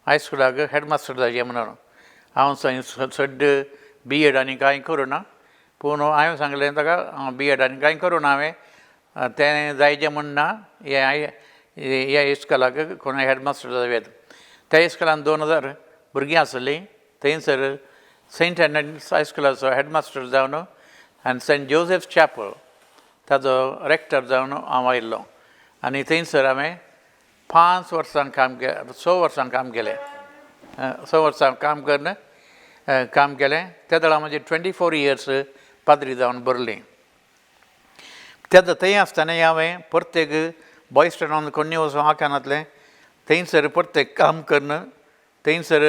हायस्कुलाक हेडमास्टर जाय म्हणून. हांव सड्ड बी एड आनी कांय करूं ना, पूण हांवें सांगलें ताका हांव बी एड आनी कांय करूं ना, हांवें तें जायचें म्हूण ना, हें ह्या इस्कोलाक कोण हेडमास्टर जावं येता. त्या इस्कोलान 2000 भुरगीं आसलीं. थंयसर सेंट एंटनी हायस्कुलाचो हेडमास्टर जावन आनी सेंट जोसेफ चॅपल ताजो रेक्टर जावन हांव आयिल्लो. आनी थंयसर हांवें 5 वर्सां काम केलें, 6 वर्सां काम केलें. 6 वर्सां काम करून काम केलें. त्या वेळार म्हजी 24 इयर्स पाद्री जावन भरलीं. तेन्ना थंय आसतना हांवें प्रत्येक बॉयज स्टँडान कोण्णी वचूं आकानातलें. थंयसर परतें काम करून थंयसर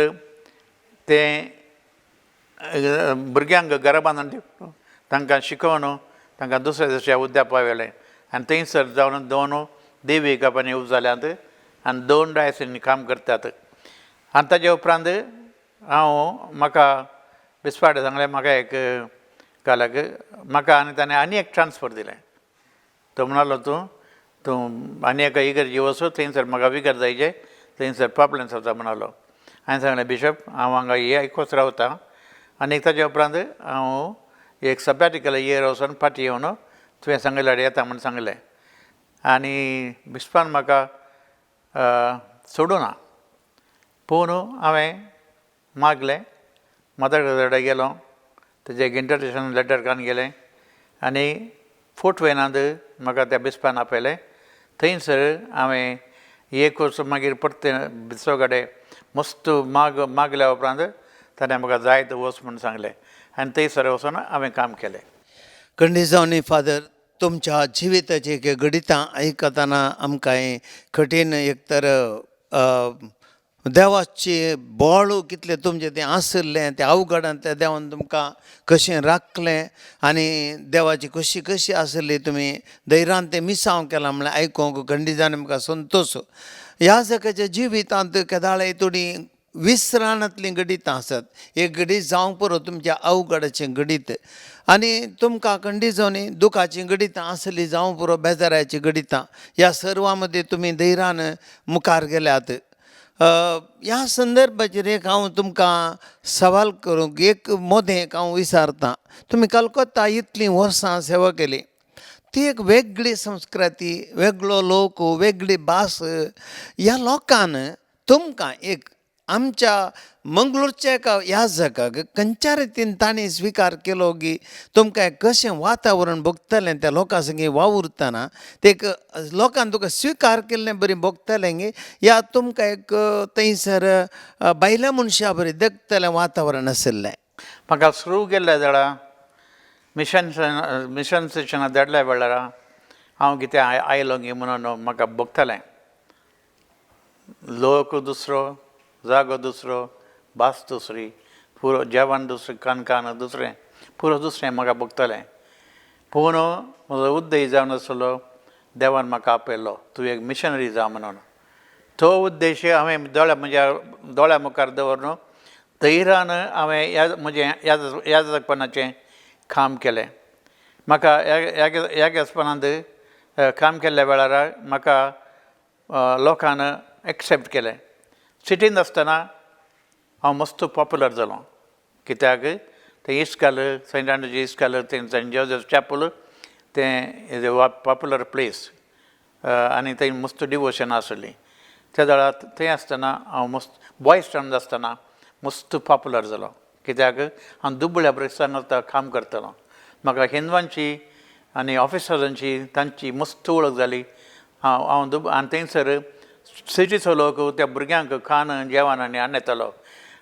तें भुरग्यांक घरा बांदून दिवन तांकां शिकोवन तांकां दुसऱ्या दुसऱ्या हुद्द्या पावयलें आनी थंयसर जावन दोन देवी कापांनी उब जाल्यात आनी दोन डायसिनी काम करतात. आनी ताजे उपरांत हांव म्हाका बिस्पाट सांगलें म्हाका एक कालाक म्हाका आनी ताणें आनी एक ट्रान्सफर दिलें. तो म्हणालो तूं तूं आनी एका इगर्जी वचो थंयसर म्हाका विगर जायचे थंयसर प्रोब्लेम जाता म्हणालो. हांवें सांगलें बिशप हांव हांगा एकूच रावतां आनी ताजे उपरांत हांव एक सबॅटिकल इयर वचून फाटीं येवन तुवें सांगिल्ल्यार येता म्हूण सांगलें. आनी बिस्पान म्हाका सोडूं ना पूण हांवें मागलें मदर कडेन गेलो तेजें एक इंटरसेशन लेटर काडून गेलें आनी फोर्ट वेनांत म्हाका त्या बिस्पान आपयलें. थंयसर हांवें एक वर्स मागीर परतें बिस्पा कडेन मस्त मागल्या उपरांत ताणें म्हाका जायत वच म्हूण सांगलें आनी थंयसर वचून हांवें काम केलें. खंडीजावनी फादर, तुमच्या जिविताची घडितां आयकतना आमकां कठीण एक तर देवाची बळ कितलें तुमचें तें आशिल्लें त्या अवघडांतल्या देवान तुमकां कशें राखलें आनी देवाची कशी कशी आशिल्ली तुमी धैर्यान तें मिसांव केलां म्हणल्यार आयकूंक खंडीजान आमकां संतोश. ह्या जगाच्या जिवितांत केदाळे थोडी विसराणांतलीं घडितां आसात. एक घडीत जावंक पुरो तुमच्या अवघडाचें घडीत आनी तुमकां खंडीजावनी दुखाचीं घडितां आसलीं जावं पुरो बेजाराचीं घडितां ह्या सर्वां मदीं तुमी धैर्यान मुखार गेल्यात. ह्या संदर्भाचेर एक हांव तुमकां सवाल करूंक एक मोदें एक हांव विचारतां. तुमी कलकत्ता इतलीं वर्सां सेवा केली, ती एक वेगळी संस्कृती, वेगळो लोक, वेगळी भास, ह्या लोकान तुमकां एक आमच्या मंगळूरच्या एका ह्या जगाक खंयच्या रितीन तांणी स्विकार केलो की तुमकां कशें वातावरण भोगतलें त्या लोकां संगी वावुरतना ते एक लोकान तुका स्विकार केल्लें बरी भोगतलें गी या तुमकां एक थंयसर बायल्या मनशा बरी देखतलें वातावरण आशिल्लें? म्हाका सुरू केल्ल्या जाल्यार मिशन स्टेशनाक धाडल्या वेळार हांव कितें आयलो गी म्हणून म्हाका भोगतालें. लोक दुसरो, जागो दुसरो, भास दुसरी, पुरो जेवण दुसरें, कान दुसरें, पुरो दुसरें म्हाका भोगतालें. पूण म्हजो उद्देश जावन आसलो देवान म्हाका आपयलो तूं एक मिशनरी जा म्हणून. तो उद्देश हांवें दोळ्या म्हज्या दोळ्या मुखार दवरून धैर्यान हांवें ह्या म्हजें याजकपणाचें काम केलें. म्हाका ह्या गेसपणांत काम केल्ल्या वेळार म्हाका लोकान एक्सेप्ट केलें. सिटींत आसतना हांव मस्त पॉपुलर जालो कित्याक तें इस्काल सेंट आंड्रूज इस्काल तें सेंट जोजफ चॅपल तें is a popular place आनी थंय मस्त डिवोशन आसली. त्या वेळार थंय आसतना हांव मस्त बॉयज टावन आसतना मस्त पॉपुलर जालो कित्याक हांव दुबळ्या ब्रेसांक आतां काम करतालो. म्हाका हिंदवांची आनी ऑफिसरांची तांची मस्त वळख जाली. हांव हांव दुब आनी थंयसर सिटीचो लोक त्या भुरग्यांक खाण जेवण आनी हाडून येतालो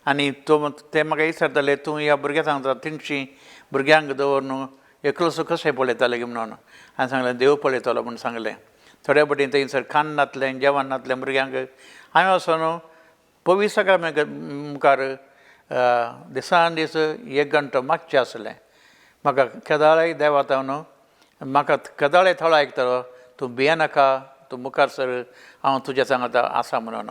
आनी तो ते म्हाका विचारताले तूं ह्या भुरग्यां सांगता तिनशी भुरग्यांक दवर न्हू एकलोसो कशें पळयताले गी म्हणून. हांवें सांगलें देव पळयतलो म्हूण सांगलें. थोड्या फावटी थंयसर खाण नासलें जेवण नासलें भुरग्यांक. हांवें वचोन पवित्र मुखार दिसान दीस एक घंटो मागचें आसलें. म्हाका केदाळय देवा न्हू म्हाका केदाळय थोडो आयकतलो तूं भियेनाका तूं मुखार सर हांव तुज्या सांगाता आसा म्हणून.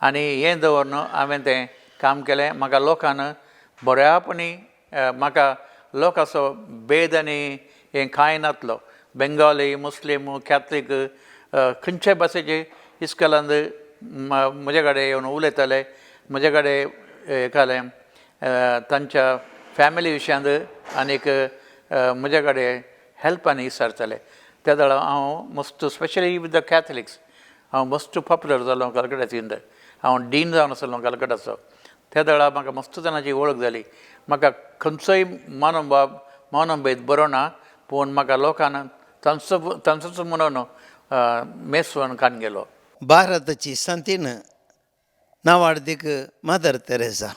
आनी हें दवरून हांवें तें काम केलें. म्हाका लोकान बऱ्यापणी म्हाका लोकांचो भेद आनी हें कांय नासलो. बेंगाली, मुस्लीम, कॅथलीक खंयच्याय भाशेचे इस्कोलांत म्हजे कडेन येवन उलयताले. म्हजे कडेन हें कालें तांच्या फॅमिली विशयांत आनीक म्हजे कडेन हेल्प आनी विचारताले. त्या वेळार हांव मस्त स्पेशली विथ the Catholics हांव मस्त पॉपुलर जालो कलकत्ताच्या. हांव डीन जावन आसलो कलकत्ताचो. त्या वेळार म्हाका मस्त जाणांची वळख जाली. म्हाका खंयचोय मनोभाव मनोभेद बरो ना पूण म्हाका लोकान तांचो तांचोच म्हणून मेसवण काडून गेलो. भारताची संतीन नावाडदीक मदर तेरेजा.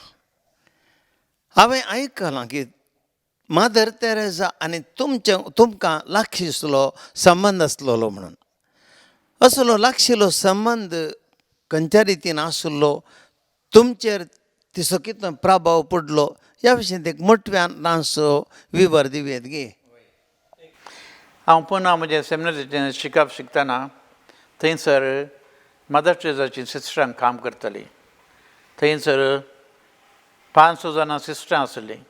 हांवें आयकलां की मदर तेरेजा आनी तुमचे तुमकां लागशिल्लो संबंद आसलेलो म्हणून. असलो लागशिल्लो संबंद खंयच्या रितीन आशिल्लो, तुमचेर तिचो कितलो प्रभाव पडलो ह्या विशयी एक मोटव्यान ल्हानसो विवर दिवयेत गे. हांव पुना म्हजें सेमिनरीचें शिकप शिकतना थंयसर मदर टेरेजाची सिस्टरां काम करताली. थंयसर 500 जाणां सिस्टरां आसलीं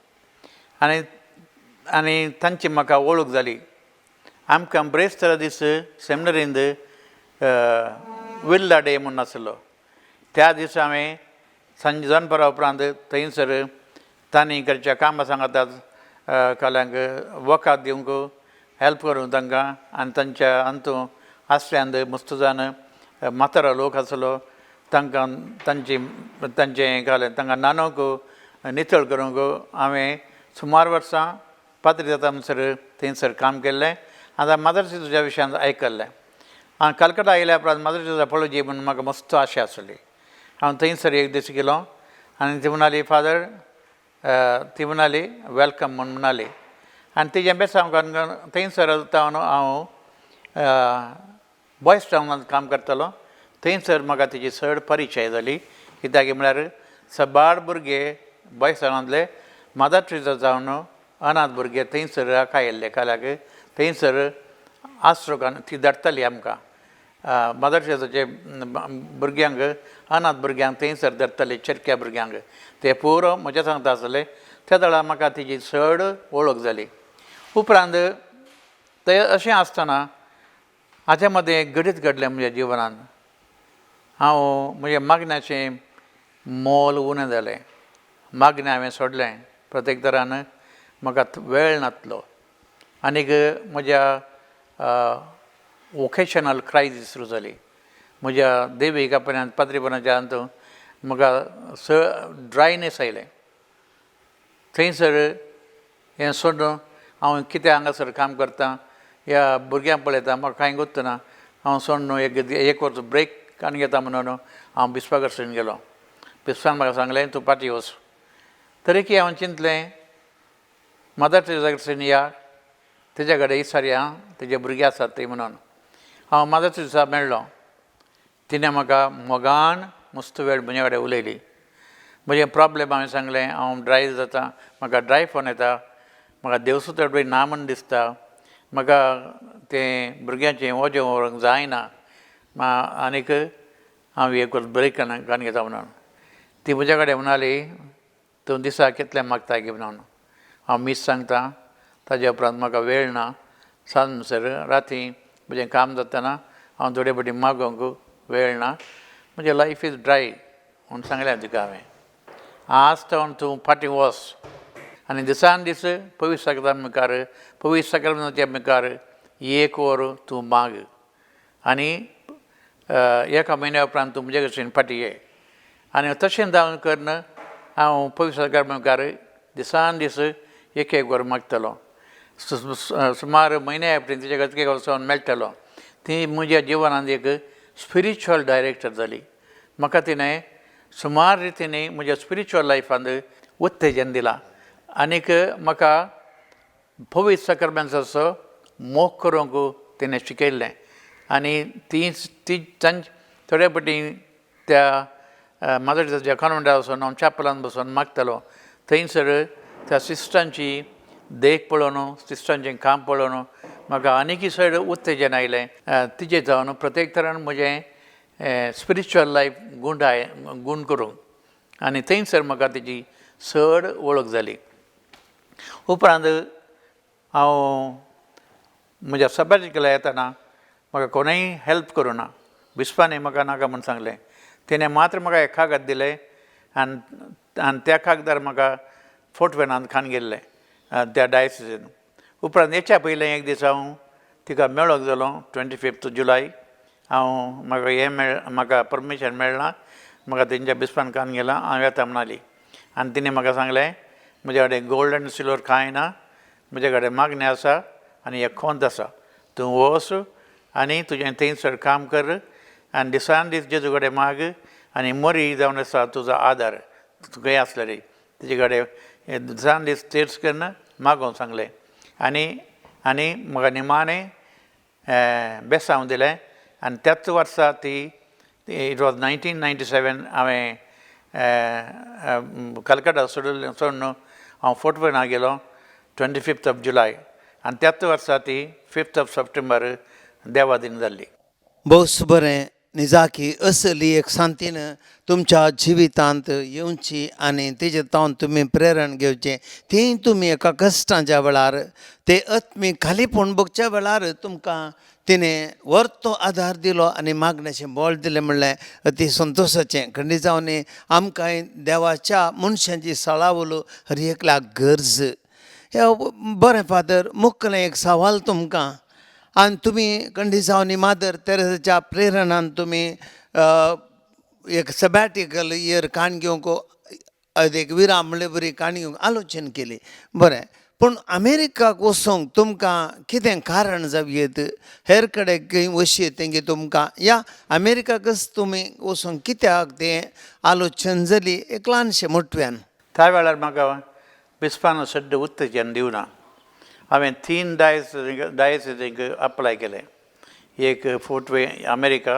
आनी आनी तांची म्हाका वळख जाली. आमकां ब्रेस्तारा दीस सेमिनरींत विल्ला डे म्हूण आसलो. त्या दिसा हांवें सांजे दनपारा उपरांत थंयसर तांणी करच्या कामां सांगातात काल्यांक वखद दिवंक हेल्प करूंक तांकां आनी तांच्या अंतू आसल्यांत मस्त जाण म्हातारो लोक आसलो तांकां तांची तांचें घालें तांकां न्हाणोवंक नितळ करूंक हांवें सुमार वर्सां पाद्री जाता म्हणसर थंयसर काम केल्लें. आतां मदर तेरेजाच्या विशयांत आयकल्लें. हांव कलकत्ता आयल्या उपरांत मदर तेरेजा पळोवची म्हूण म्हाका मस्त आशा आसली. हांव थंयसर एक दीस गेलो आनी ती म्हणाली फादर, ती म्हणाली welcome म्हूण म्हणाली आनी तिजें बेसांव करून थंयसर जावन हांव बॉयज टावनांत काम करतालो. थंयसर म्हाका तिजी चड परिचय जाली, कित्याक म्हळ्यार सबार भुरगे बॉयज टावनांतले मदर टेरेजा जावन अनाथ भुरगे थंयसर आयिल्ले काल्याक थंयसर आसरो ती धाडटाली आमकां. मदर टेरेजाचे भुरग्यांक अनाथ भुरग्यांक थंयसर धाडटाली, चेरक्या भुरग्यांक. ते पुरो म्हज्या सांगता आसले. त्या वेळार म्हाका तिजी चड वळख जाली. उपरांत ते अशें आसतना हाच्या मदें घडीत घडलें म्हज्या जिवनांत. हांव म्हज्या मागण्याचें मोल उणें जालें. मागणें हांवें सोडलें. प्रत्येक तरान म्हाका वेळ नासलो आनीक म्हज्या वोकेशनल क्रायजीस सुरू जाली. म्हज्या देवीक आपणान पाद्रीपणाच्या हातूंत म्हाका ड्रायनेस आयलें. थंयसर हें सोडून हांव कित्याक हांगासर काम करता, ह्या भुरग्यांक पळयता, म्हाका कांय गुत्तना. हांव सोडून एक वर्स ब्रेक काडून घेता म्हणून हांव बिस्पा कडसून गेलो. बिस्पान म्हाका सांगलें तूं पाटी वच. तरीकय हांवें चिंतलें मदर टेरेजा कडसून या, तेज्या कडेन विचारया तेजे भुरगे आसात ते म्हणून. हांव मदर टेरेसा मेळ्ळो. तिणें म्हाका मोगान मस्त वेळ म्हजे कडेन उलयली. म्हजें प्रोब्लेम हांवें सांगलें, हांव ड्राय जाता, म्हाका ड्राय फोन येता, म्हाका देवसुत्र बी ना म्हूण दिसता, म्हाका तें भुरग्यांचें वजें व्हरूंक जायना, आनीक हांव एक ब्रेक काडून घेता म्हणून. ती म्हज्या कडेन म्हणाली तूं दिसाक कितलें मागता गे म्हणून. हांव मीस सांगता, ताज्या उपरांत म्हाका वेळ ना, सांज म्हणसर राती म्हजें काम जातना हांव थोडे फावटी मागोवंक वेळ ना, म्हजें लायफ is dry म्हूण सांगलें तिका हांवें. आज सावन तूं फाटीं वच आनी दिसान दीस पवित्र साक्रामेंता मुखार, पवित्र साक्रामेंताच्या मुखार एक वर तूं माग आनी एका म्हयन्या उपरांत तूं म्हजे कडसून फाटीं ये. आनी तशें जावन करून हांव पवित्र साक्रामेंता मुखार दिसान दीस एक एक वर मागतालो. सुमार म्हयन्या उपरांत तिचे कडेन वचोन मेळटालो. ती म्हज्या जिवनांत एक स्पिरिच्युअल डायरेक्टर जाली. म्हाका तिणें सुमार रितीनी म्हज्या स्पिरिच्युअल लायफांत उत्तेजन दिलां आनीक म्हाका पवित्र साक्रामेंताचो मोग करूंक तिणें शिकयल्लें. आनी ती ती तांची थोड्या फावटी त्या मदर टेरेसाच्या कॉन्वेंटार वचोन हांव चॅपलान बसून मागतालो. थंयसर त्या सिस्टरांची देख पळोवन, सिस्टरांचें काम पळोवन म्हाका आनीकय चड उत्तेजन आयलें. तिजें जावन प्रत्येक तरान म्हजें स्पिरिच्युअल लायफ गुंडाय गूण करूंक आनी थंयसर म्हाका तेजी चड वळख जाली. उपरांत हांव म्हज्या सबाजिकला येतना म्हाका कोणूय हेल्प करूं ना. बिस्पांनी म्हाका नाका म्हूण सांगलें. तिणें मात्र म्हाका एक कागद दिलें आनी आनी त्या कागदार म्हाका फोर्ट वेनांत खावन गेल्लें त्या डायसिसीन. उपरांत हेच्या पयलें एक दीस हांव तिका मेळोंक गेलो 25 जुलय. हांव म्हाका हें मेळ म्हाका परमिशन मेळना, म्हाका तेंच्या बिस्पान खावन गेलां, हांव येता म्हणाली. आनी तिणें म्हाका सांगलें म्हज्या कडेन गोल्ड आनी सिल्वर कांय ना, म्हज्या कडेन मागणें आसा आनी एक खोंत आसा, तूं वच आनी तुजें थंयसर काम कर आनी दिसान दीस जेजू कडेन माग आनी मोरी जावन आसा तुजो आदार, तूं खंय आसलो रे तुजे कडेन दिसान दीस तेर्स करून मागोवंक सांगलें. आनी आनी म्हाका निमाणें बेसांव दिलें आनी त्याच वर्सा ती It was 1997. हांवें कलकत्ता सोडून सोडून हांव फोर्ट वेनाक गेलो 25th of July आनी त्याच वर्सा ती 5th of September देवादीन जाल्ली. भोवच बरें निजाकी. असली एक सांतीन तुमच्या जिवितांत येवची आनी तेजे तावन तुमी प्रेरण घेवचें. ती तुमी एका कश्टांच्या वेळार, ते आत्मीक खालीपण भोगच्या वेळार तुमकां तिणें वर्तो आदार दिलो आनी मागण्याचें बळ दिलें म्हणलें अती संतोशाचें. खंडीत जावन आमकांय देवाच्या मनशांची सळावलो हर एकल्याक गरज हे. बरें फादर, मुखलें एक सवाल तुमकां. आनी तुमी खंडीत जावन मादर तेरेजाच्या प्रेरणान तुमी एक सबॅटिकल इयर काण घेवंक, एक विराम म्हणले बरी काण घेवंक आलोचन केली. बरें, पूण अमेरिकाक वचोंक तुमकां कितें कारण जावं येत? हेर कडेन खंय वचयेत तेंगे तुमकां, या अमेरिकाकच तुमी वचोंक कित्याक तें आलोचन जाली, एक ल्हानशें मोटव्यान. त्या वेळार म्हाका बिस्पान सड्ड उत्तेजन दिवना. हांवें तीन डायसिसींक अप्लाय केलें, एक fort when America,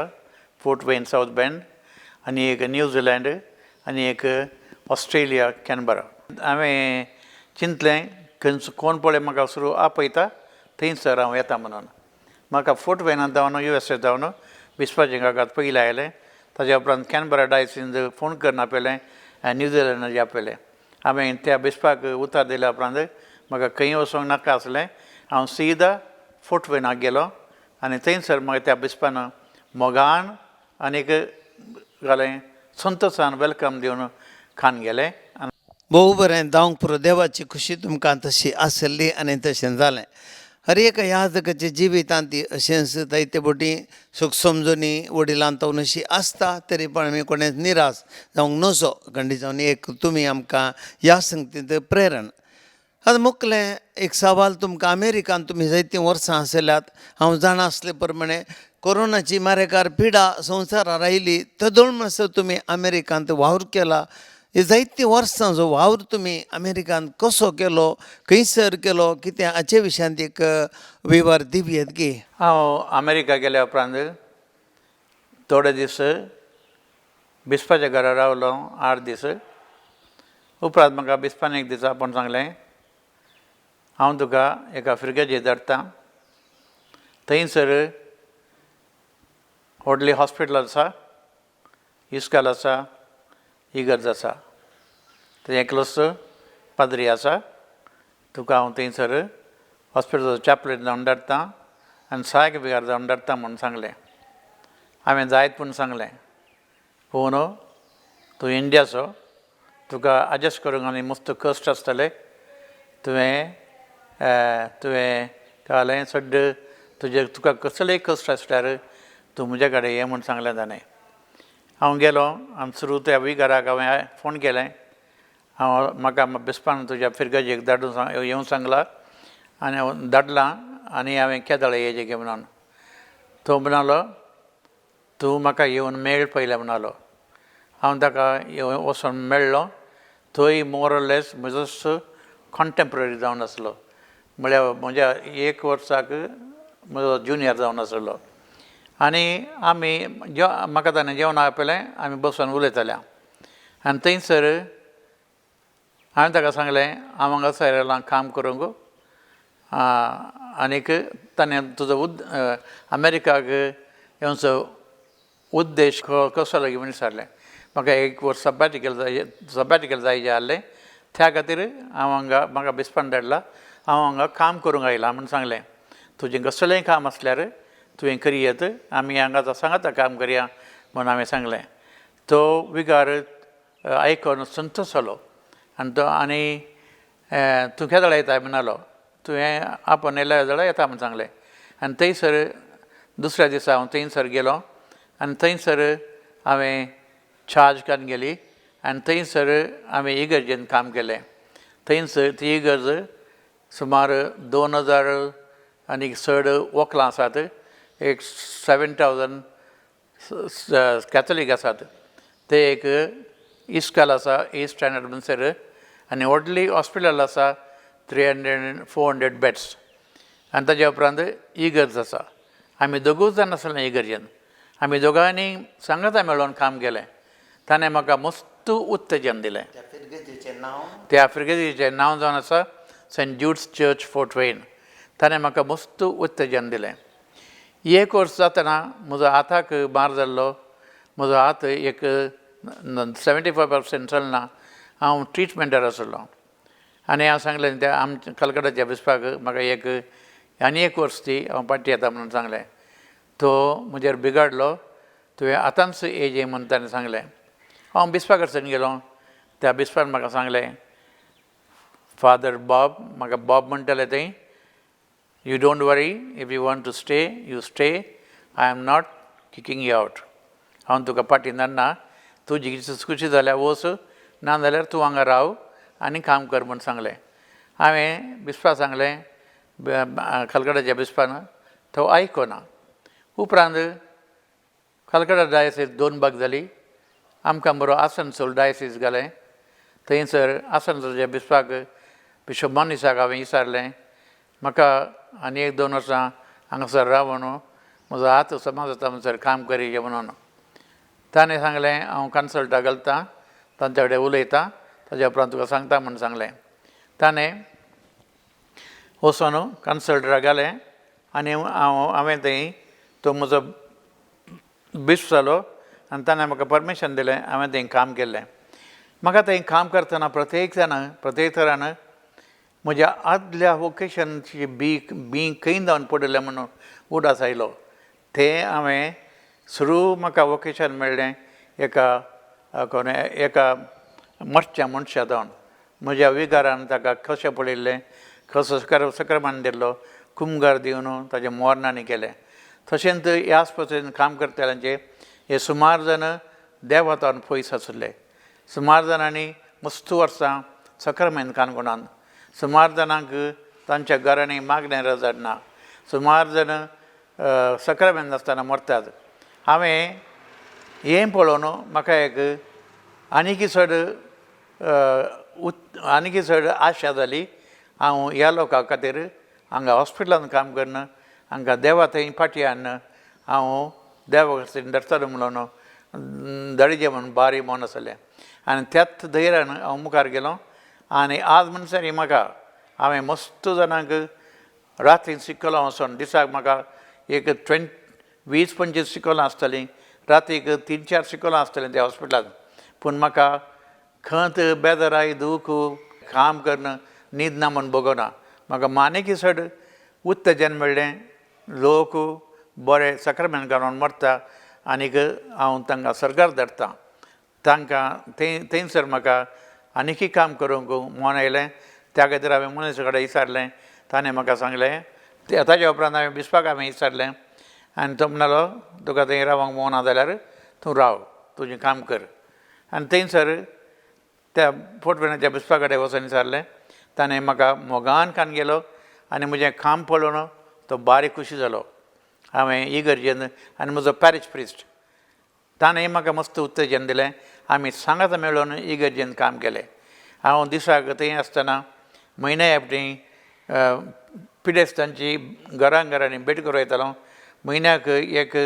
fort when south bend, आनी एक न्यूझिलंड आनी एक ऑस्ट्रेलिया कॅनबरा. हांवें चिंतलें, खंयचो कोण पळय म्हाका सुरू आपयता थंयसर हांव येता म्हणून. म्हाका फोर्ट वेनात जावन, युएसए जावन बिस्पाचें कागद पयलें आयलें. ताज्या उपरांत कॅनबरा डायसीन फोन करून आपयलें आनी न्यूझिलंडाचें आपयलें. हांवें त्या बिस्पाक उतर दिल्या उपरांत म्हाका खंय वचोंक नाका आसलें. हांव सीधा फोर्ट वेनाक गेलो आनी थंयसर म्हाका त्या बिस्पान मोगान आनीक घालें संतोशान welcome दिवन खान गेलें आनी भोव बरें जावंक पुरो. देवाची खुशी तुमकां तशी आसली आनी तशें जालें. हर एका याजकाच्या जिवितांत ती अशेंच जायते फावटी सुख समजणी वडिलां तावन अशी आसता, तरी पण आमी कोणेच निराश जावंक नजो. खंडीत जावन एक तुमी आमकां ह्या संगतींत प्रेरण. आतां मुखलें एक सवाल तुमकां. अमेरिकान तुमी जायतीं वर्सां आसल्यात. हांव जाणा आसले प्रमाणे कोरोनाची मारेकार पिडा संवसारार आयली, तेदोळ म्हणसर तुमी अमेरिकांत वावर केला. हे जायतीं वर्सां जो वावर तुमी अमेरिकांत कसो केलो, खंयसर केलो, कितें, हाचे विशयांत एक विवर दिवयेत गी. हांव अमेरिका गेल्या उपरांत थोडे दीस बिस्पाच्या घरा रावलो, 8 दीस. उपरांत म्हाका बिस्पान एक दीस आपोवन सांगलें, हांव तुका एका फिर्गजेक धाडटा, थंयसर व्हडलें हॉस्पिटल आसा, इस्काल आसा, इगर्ज आसा, थंय एकलोच पाद्री आसा. तुका हांव थंयसर हॉस्पिटलाचो चॅपलेन जावन धाडटा आनी सहायक विगार जावन धाडटा म्हूण सांगलें. हांवें जायत म्हूण सांगलें, पूण तूं इंडियाचो, तुका एडजस्ट करूंक आनी मस्त कश्ट आसतले. तुवें तुवें कळ्ळें, सड्ड तुजे तुका कसलेय कश्ट आसल्यार तूं म्हज्या कडेन ये म्हूण सांगलें ताणें. हांव गेलो आनी सुरू त्या विगाराक हांवें फोन केलें, हांव म्हाका बिस्पान तुज्या फिर्गजेक धाडून सांग येवंक सांगला आनी हांव धाडलां आनी हांवें केदळ येयचें गे म्हणून. तो म्हणालो, तूं म्हाका येवन मेळ पयलें म्हणालो. हांव ताका येवन वचोन मेळ्ळो. थंय मोर लेस म्हजोच कॉन्टेम्प्ररी जावन आसलो, म्हळ्यार म्हज्या एक वर्साक म्हजो ज्युनियर जावन आसलो. आनी आमी म्हाका ताणें जेवणाक आपयलें. आमी बसून उलयताले आनी थंयसर हांवें ताका सांगलें, हांव हांगासर येयलां काम करूंक. आनीक ताणें तुजो उद अमेरिकाक येवचो उद्देश कसो लागीं म्हूण विचारलें. म्हाका एक वर्स सबॅटिकल जाय, सबॅटिकल जाय जालें, त्या खातीर हांव हांगा, म्हाका बिस्पान धाडला, हांव हांगा काम करूंक आयलां म्हूण सांगलें. तुजें कसलेंय काम आसल्यार तुवें करयेत, आमी हांगा सांगाता काम करया म्हूण हांवें सांगलें. तो विगार आयकोन संतोश जालो आनी तो आनी तूं केदळा येता म्हणालो. तुवें आपोवन येयल्या जाल्यार येता म्हूण सांगलें. आनी थंयसर दुसऱ्या दिसा हांव थंयसर गेलो आनी थंयसर हांवें चार्ज काडून गेली आनी थंयसर हांवें इगर्जेन काम केलें. थंयसर ती इगर्ज सुमार 2000 आनी चड वकलां आसात, एक 7000 कॅथलीक आसात. ते एक इस्काल आसा, ए स्टँडर्ड म्हणसर, आनी व्हडली हॉस्पिटल आसा, 300 400 beds. आनी ताज्या उपरांत इगर्ज आसा. आमी दोगूच जाण आसले इगर्जेन. आमी दोगांयनी सांगाता मेळोन काम केलें. ताणें म्हाका मस्त उत्तेजन दिलें. त्या फिरगजेचें नांव? त्या फिरगजेचें नांव जावन आसा Saint Jude's church, Fort Wayne. ताणें म्हाका मस्त उत्तेजन दिलें. एक वर्स जातना म्हजो हाताक मार जाल्लो. म्हजो हात एक 75% चलना. हांव ट्रिटमेंटार आसलो आनी हांव सांगलें त्या आमच्या कलकत्ताच्या बिस्पाक, म्हाका एक आनी एक वर्स दी, हांव पाटी येता म्हणून सांगलें. तो म्हजेर बिगाडलो, तुवें आतांच येयजे म्हणून ताणें सांगलें. हांव बिस्पा कडसून गेलो. त्या बिस्पान म्हाका सांगलें, फादर बॉब, म्हाका बॉब म्हणटाले थंय, you don't worry, if you want to stay you stay, I am not kicking you out. हांव तुका पाटी धाडना, तुजी खुशी जाल्यार वच, ना जाल्यार तूं हांगा राव आनी काम कर म्हूण सांगलें. हांवें बिस्पा सांगलें, कलकत्ताच्या बिस्पान, तो आयकना. उपरांत कलकत्ता डायसीस दोन भाग जाली. आमकां बरो आसनसोल डायसीस घालें. थंयसर आसनसोलच्या बिस्पाक, बिशप मोनिसाक हांवें विचारलें, म्हाका आनी एक दोन वर्सां हांगासर रावन म्हजो हात समाज जाता म्हणसर काम करीजे म्हणून. ताणें सांगलें, हांव कन्सल्टाक घालता, तांच्या कडेन उलयतां, ताज्या उपरांत तुका सांगता म्हूण सांगलें. ताणें वचोन कन्सल्टाक घालें आनी हांवें थंय तो म्हजो बिस्प जालो आनी ताणें म्हाका परमिशन दिलें. हांवें थंय काम केल्लें. म्हाका थंय काम करतना प्रत्येक जाणां प्रत्येक तरान म्हज्या आदल्या वोकेशनची बी बी खंय जावन पडिल्लें म्हणून उडास आयलो. तें हांवें सुरू म्हाका वोकेशन मेळ्ळें एका कोण एका मरच्या मनशा जावन. म्हज्या विगारान ताका कशें पळयल्लें, कसो सक्रमान दिल्लो, कुमगार दिवन ताजें मोरनांनी केलें. तशेंच ह्या आस्पत्रेन काम करतल्यांचे हे सुमार जाण देवातान पयस आशिल्ले. सुमार जाणांनी मस्त वर्सां सक्रमेंत काणकोणान, सुमार जाणांक तांच्या घरांनी मागणें रजाड ना, सुमार जाण सक्रमेंत नासतना मरतात. हांवें हें पळोवन म्हाका एक आनीकी चड आनीकी चड आशा जाली. हांव ह्या लोकां खातीर हांगा हॉस्पिटलान काम करना, हांकां देवा थंय फाटी हाडना, हांव देवा कडेन धरतलो म्हणून दळिजे म्हणून बारी मन आसलें. आनी त्याच धैर्यान हांव मुखार गेलो. आनी आज म्हणसर म्हाका हांवें मस्त जाणांक राती शिकलो वचोन, दिसाक म्हाका एक 20-25 शिकलां आसतलीं, रातीक 3-4 शिकलां आसतलीं त्या हॉस्पिटलांत. पूण म्हाका खंत, बेजाराय, दूख, काम करून न्हीद ना म्हूण भोगना. म्हाका मानेकी चड उत्तेजन मेळ्ळें. लोक बरे सक्रमेंत घालून मरता आनीक हांव तांकां सर्गार धाडटा. तांकां थंय थंयसर म्हाका आनीकय काम करूंक मन आयलें. त्या खातीर हांवें मनीसा कडेन विचारलें. ताणें म्हाका सांगलें. ताज्या उपरांत हांवें बिस्पाक हांवें विचारलें आनी तो म्हणालो, तुका थंय रावंक मोना जाल्यार तूं राव, तुजें काम कर. आनी थंयसर त्या फोर्ट वेनाच्या बिस्पा कडेन वचून विचारलें. ताणें म्हाका मोगान कान गेलो आनी म्हजें काम पळोवन तो बारीक खुशी जालो. हांवें इगर्जेन आनी म्हजो पॅरीश प्रिस्ट ताणें म्हाका मस्त उत्तेजन दिलें. आमी सांगात मेळोन इगर्जेन काम केलें. हांव दिसाक थंय आसतना म्हयन्या एकटी पिडेस्तांची घरां घरांनी भेट करूं येतालो. म्हयन्याक एक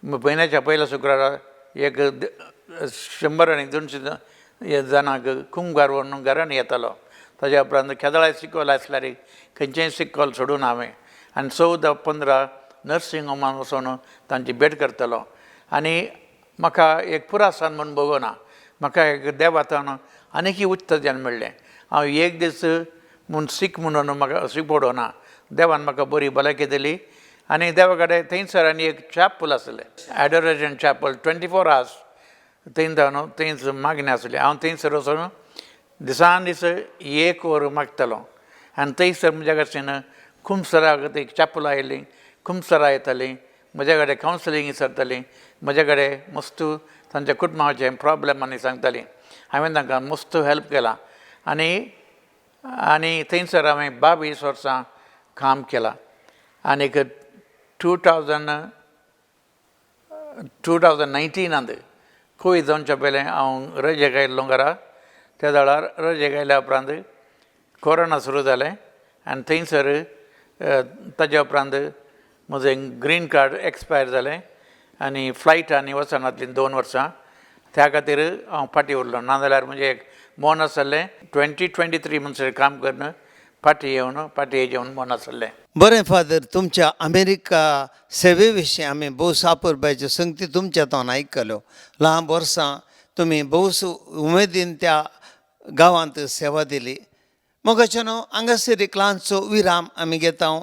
म्हयन्याच्या पयल्या शुक्रारा एक 100 आनी 200 जाणांक कुमगार व्हरून घरांनी येतालो. ताज्या उपरांत केदळाय शिकवल आसल्यार खंयचेंय शिकवल सोडून हांवें आनी 14-15 नर्सिंग होमान वचून तांची भेट करतालो. आनी म्हाका एक पुरासान म्हूण भोगना, म्हाका एक देवातान आनीकय उत्तेजन मेळ्ळें. हांव एक दीस म्हूण सीक म्हणून म्हाका सीक पडोना. देवान म्हाका बरी भलायकी दिली. आनी देवा कडेन थंयसर आनी एक चॅपल आसलें, एडोरेशन चॅपल, 24 आवर्स थंय जावन थंयच मागणें आसलें. हांव थंयसर वचून दिसान दीस एक वर मागतालो. आनी थंयसर म्हज्या कडच्यान खुमसराक एक चॅपल आयली, खुमसरां येतालीं, म्हज्या कडेन कावन्सिलींग विचारतालीं, म्हज्या कडेन मस्त तांच्या कुटुंबाचे प्रोब्लेम आनी सांगतालीं. हांवें तांकां मस्त हेल्प केलां. आनी आनी थंयसर हांवें 22 वर्सां काम केलां. आनीक 2019 कोवीड जावच्या पयलें हांव रजेक आयिल्लो घरा. त्या वेळार रजेक आयल्या उपरांत कोरोना सुरू जालें आनी थंयसर ताज्या उपरांत म्हजें ग्रीन कार्ड एक्सपायर जालें. आनी फ्लायटांनी वचनातलीं 2 वर्सां, त्या खातीर हांव फाटीं उरलो. नाजाल्यार म्हणजे एक मन आसलें 2023 म्हणसर काम करून फाटीं येवन फाटीं येवन मन आसलें. बरें फादर, तुमच्या अमेरिका सेवे विशीं आमी भोव सापुरबायच्यो संगती तुमच्या तोंडान आयकल्यो. ल्हान वर्सां तुमी भोवस उमेदीन त्या गांवांत सेवा दिली. मोगाचे न्हू हांगासर एक ल्हानसो विराम आमी घेता,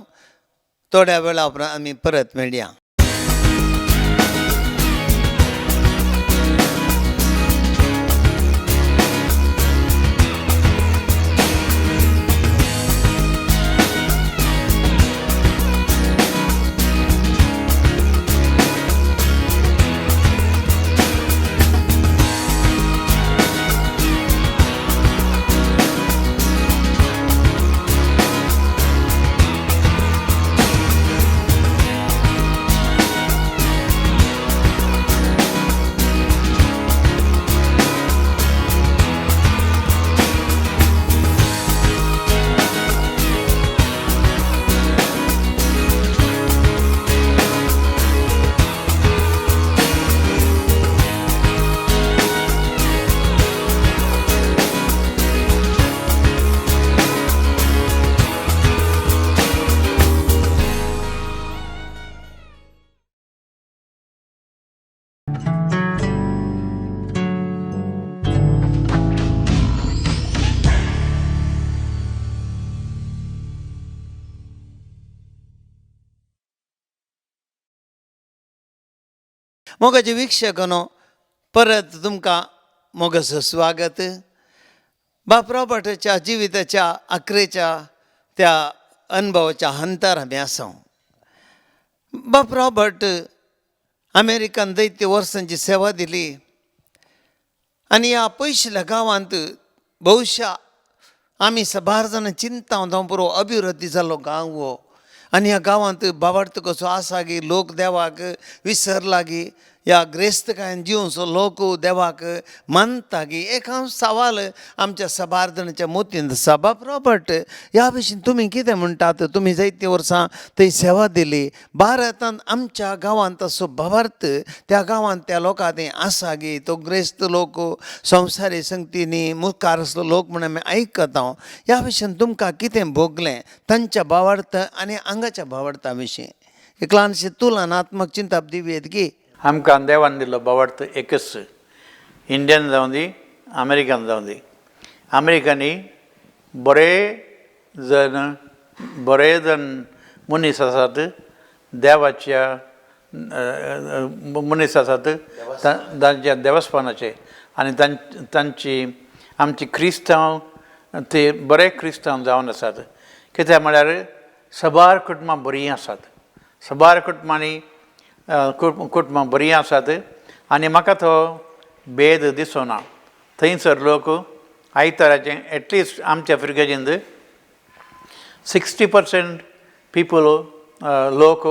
थोड्या वेळा उपरांत आमी परत मेळया. मोगाचे वीक्षकांनो, परत तुमकां मोगाचो स्वागत. बाप रॉबर्टाच्या जिविताच्या आखरेच्या त्या अनुभवाच्या हंतार आमी आसा. बाप रॉबर्ट अमेरिकन दैत्य वर्सांची सेवा दिली आनी ह्या पयशिल्ल्या गांवांत बहुशा आमी साबार जाणां चिंता जावं पुरो अभिवृद्धी जाल्लो गांव हो. आनी ह्या गांवांत बाबार्थ कसो आसा की लोक देवाक विसरला की ह्या ग्रेस्तकायेन जिवनसो लोक देवाक मानता की एक हांव सवाल आमच्या साबार जाणांच्या मोतींत आसा. बाप रॉबर्ट, ह्या भशेन तुमी कितें म्हणटात? तुमी जायतीं वर्सां थंय सेवा दिली. भारतांत आमच्या गांवांत असो भावार्थ त्या गांवांत त्या लोकां थंय आसा की तो ग्रेस्त लोक संवसारी संगतींनी मुखार आसलो लोक म्हण आमी आयकता. ह्या भशेन तुमकां कितें भोगलें तांच्या भावार्थ आनी हांगाच्या भावार्था विशीं एक ल्हानशें तुलनात्मक चिंताप दिवयेत की? आमकां देवान दिल्लो भावार्थ एकच, इंडियन जावं दी अमेरिकन जावं दी. अमेरिकनी बरे जण मनीस आसात, देवाच्या मनीस आसात, तांच्या देवस्पणाचे आनी तांची आमची क्रिस्तांव ते बरे क्रिस्तांव जावन आसात. कित्याक म्हळ्यार सबार कुटुंबां बरीं आसात, सबार कुटुंबांनी कुटुंबां बरीं आसात आनी म्हाका तो भेद दिसना. थंयसर लोक आयताराचें एटलिस्ट आमच्या फिर्गजींत 60% पिपल लोक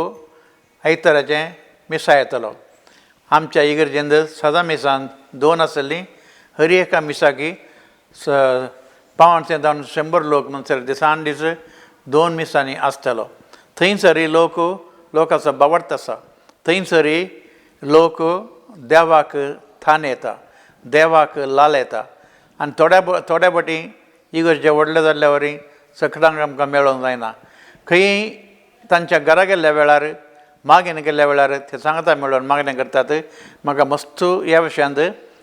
आयताराचें मिसां येतलो. आमच्या इगर्जेंत सदां मिसान 2 आसलीं, हर एका मिसाकी 75 जावन 100 लोक म्हणसर दिसान दीस 2 मिसांनी आसतलो. थंयसरय लोक लोकांचो बावडत आसा, थंयसरय लोक देवाक थान येता, देवाक लाल येता. आनी थोड्या फावटी इगर्जे व्हडले जाल्ल्या वरी सकडांक आमकां मेळोंक जायना. खंय तांच्या घरा गेल्ल्या वेळार मागणें केल्ल्या वेळार ते सांगता मेळोन मागणें करतात. म्हाका मस्त ह्या विशयांत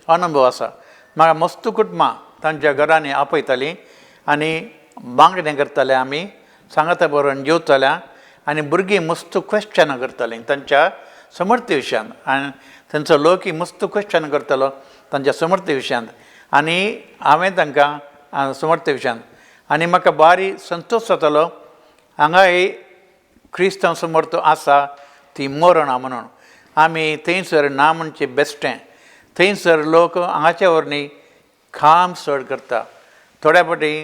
अनुभव आसा. म्हाका मस्त कुटुंबां तांच्या घरांनी आपयतालीं आनी मागणें करताले, आमी सांगता बरोवन जेवताले आनी भुरगीं मस्त क्वेश्चनां करतालीं तांच्या समर्थ विशयांत आनी तांचो लोकय मस्त क्वेश्चन करतालो तांच्या समर्थ विशयांत आनी हांवें तांकां समर्थ विशयांत आनी म्हाका बारी संतोश जातालो हांगा एक क्रिस्तांव समर्थ आसा ती मरणां म्हणून. आमी थंयसर ना म्हणचे बेश्टें थंयसर लोक हांगाच्या वरवीं काम चड करता. थोड्या फावटी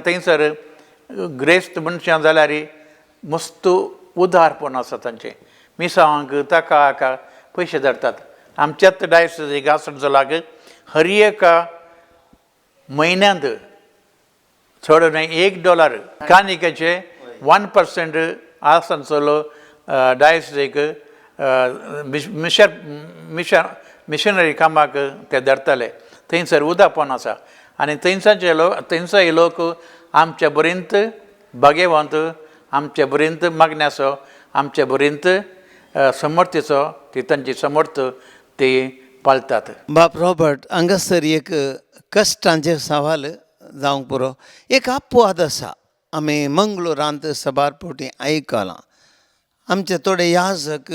थंयसर ग्रेस्त मनशां जाल्यार मस्त उदारपण आसा तांचें. मिसांवांक ताका हाका पयशे धाडटात. आमच्याच डायसिस आसनसोलाक हर एका म्हयन्यांत चड न्हय $1 कानिकाचे 1% आसनसोल डायसिक मिशन मिशन मिशनरी कामाक ते धरताले. थंयसर उदापण आसा आनी थंयसरचे लोक, थंयसर लोक आमचे बरींत भागेवंत, आमचे बरींत मागण्याचो, आमचे बरींत समर्थीचो, ती तांची समर्थ ती पाळटात. बाप रॉबर्ट, हांगासर एक कश्टांचें सवाल जावंक पुरो. एक अपवाद आसा, आमी मंगळुरांत सबार फावटी आयकलां, आमचे थोडे याजक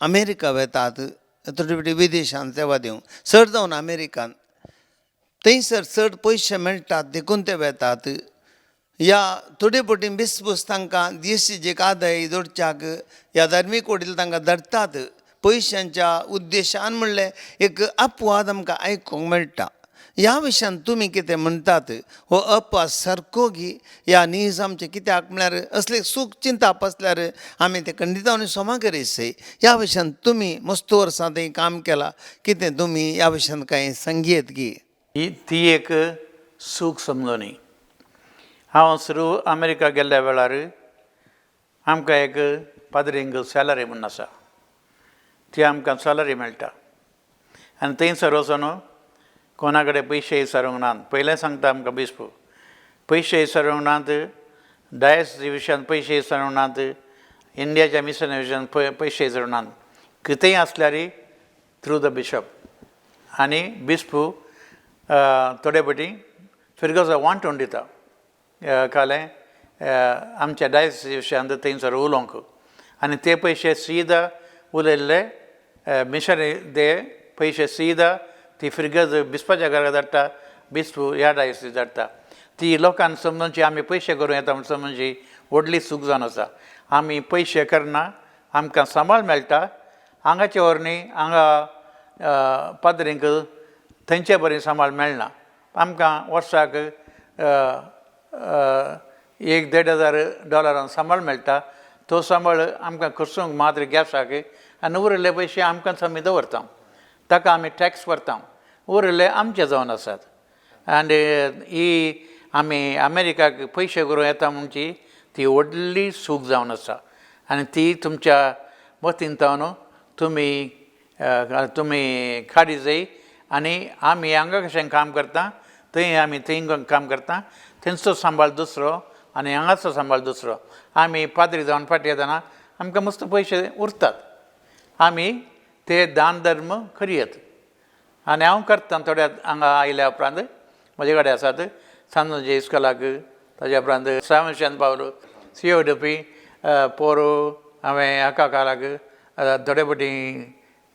अमेरिका वेतात, थोडे फावटी विदेशांत सेवा दिवंक, चड जावन अमेरिकान. थंयसर चड पयशे मेळटात देखून ते वेतात. या थोडे फावटी बिसबूस तांकां देशी कादय जोडच्याक ह्या धार्मीक वडील तांकां धाडटात पयशांच्या उद्देशान म्हणलें एक अपवाद आमकां आयकूंक मेळटा. ह्या विशयान तुमी कितें म्हणटात? हो अपवाद सारको गी ह्या नीज आमचें? कित्याक म्हळ्यार असले सूख चिंताप आसल्यार आमी तें खंडितांनी सोमा करीत. ह्या विशयान तुमी मस्त वर्सां थंय काम केलां, कितें तुमी ह्या विशयान कांय सांगयेत गी? ही ती एक सूख समजणी. हांव सुरू अमेरिका गेल्ल्या वेळार आमकां एक पाद्रींक सॅलरी म्हूण आसा, ती आमकां सॅलरी मेळटा आनी थंयसर वचून कोणा कडेन पयशे विचारूंक नात. पयलें सांगता आमकां बिस्पू, पयशे विचारूंक नात, डायस विशयान पयशे विचारूंक नात, इंडियाच्या मिशना विशयान पयशे विचारूंक नात. कितेंय आसल्यार थ्रू the bishop. आनी बिस्पू थोडे फावटी फिरगजा वांटून दिता, कळ्ळें, आमच्या डायस विशयांत थंयसर उलोवंक. आनी ते पयशे सीधा उलयल्ले मिशनरी, ते पयशे सीधा ती फिरगज बिस्पाच्या घरा धाडटा, बिस्पू ह्या डायसीस धाडटा. ती लोकांक समजूची आमी पयशे करूं येता म्हूण समजूची व्हडली चूक जावन आसा. आमी पयशे करना, आमकां सांबाळ मेळटा. हांगाचे वरवीं हांगा पाद्रींक थंयचे बरें सांबाळ मेळना. आमकां वर्साक 1,000-1,500 डॉलरान सांबाळ मेळटा. तो सांबाळ आमकां खर्चूंक मात्र गॅसाक, आनी उरिल्ले पयशे आमकांच आमी दवरता, ताका आमी टॅक्स भरता, उरिल्ले आमचे जावन आसात. आनी ही आमी अमेरिकाक पयशे करूं येता म्हणची ती व्हडली सूख जावन आसा. आनी ती तुमच्या मतींत न्हू तुमी तुमी काडी जाय. आनी आमी हांगा कशें काम करता थंय आमी थंय काम करता, थंयचो सांबाळ दुसरो आनी हांगाचो सांबाळ दुसरो. आमी पाद्री जावन फाटीं येतना आमकां मस्त पयशे उरतात, आमी ते दान धर्म करयत. आनी हांव करता थोड्या हांगा आयल्या उपरांत म्हजे कडेन आसात सांजोजे इस्कोलाक, ताज्या उपरांत सामशान पावलो सी ओ डी पी पोरू हांवें हाका कालाक थोडे फावटी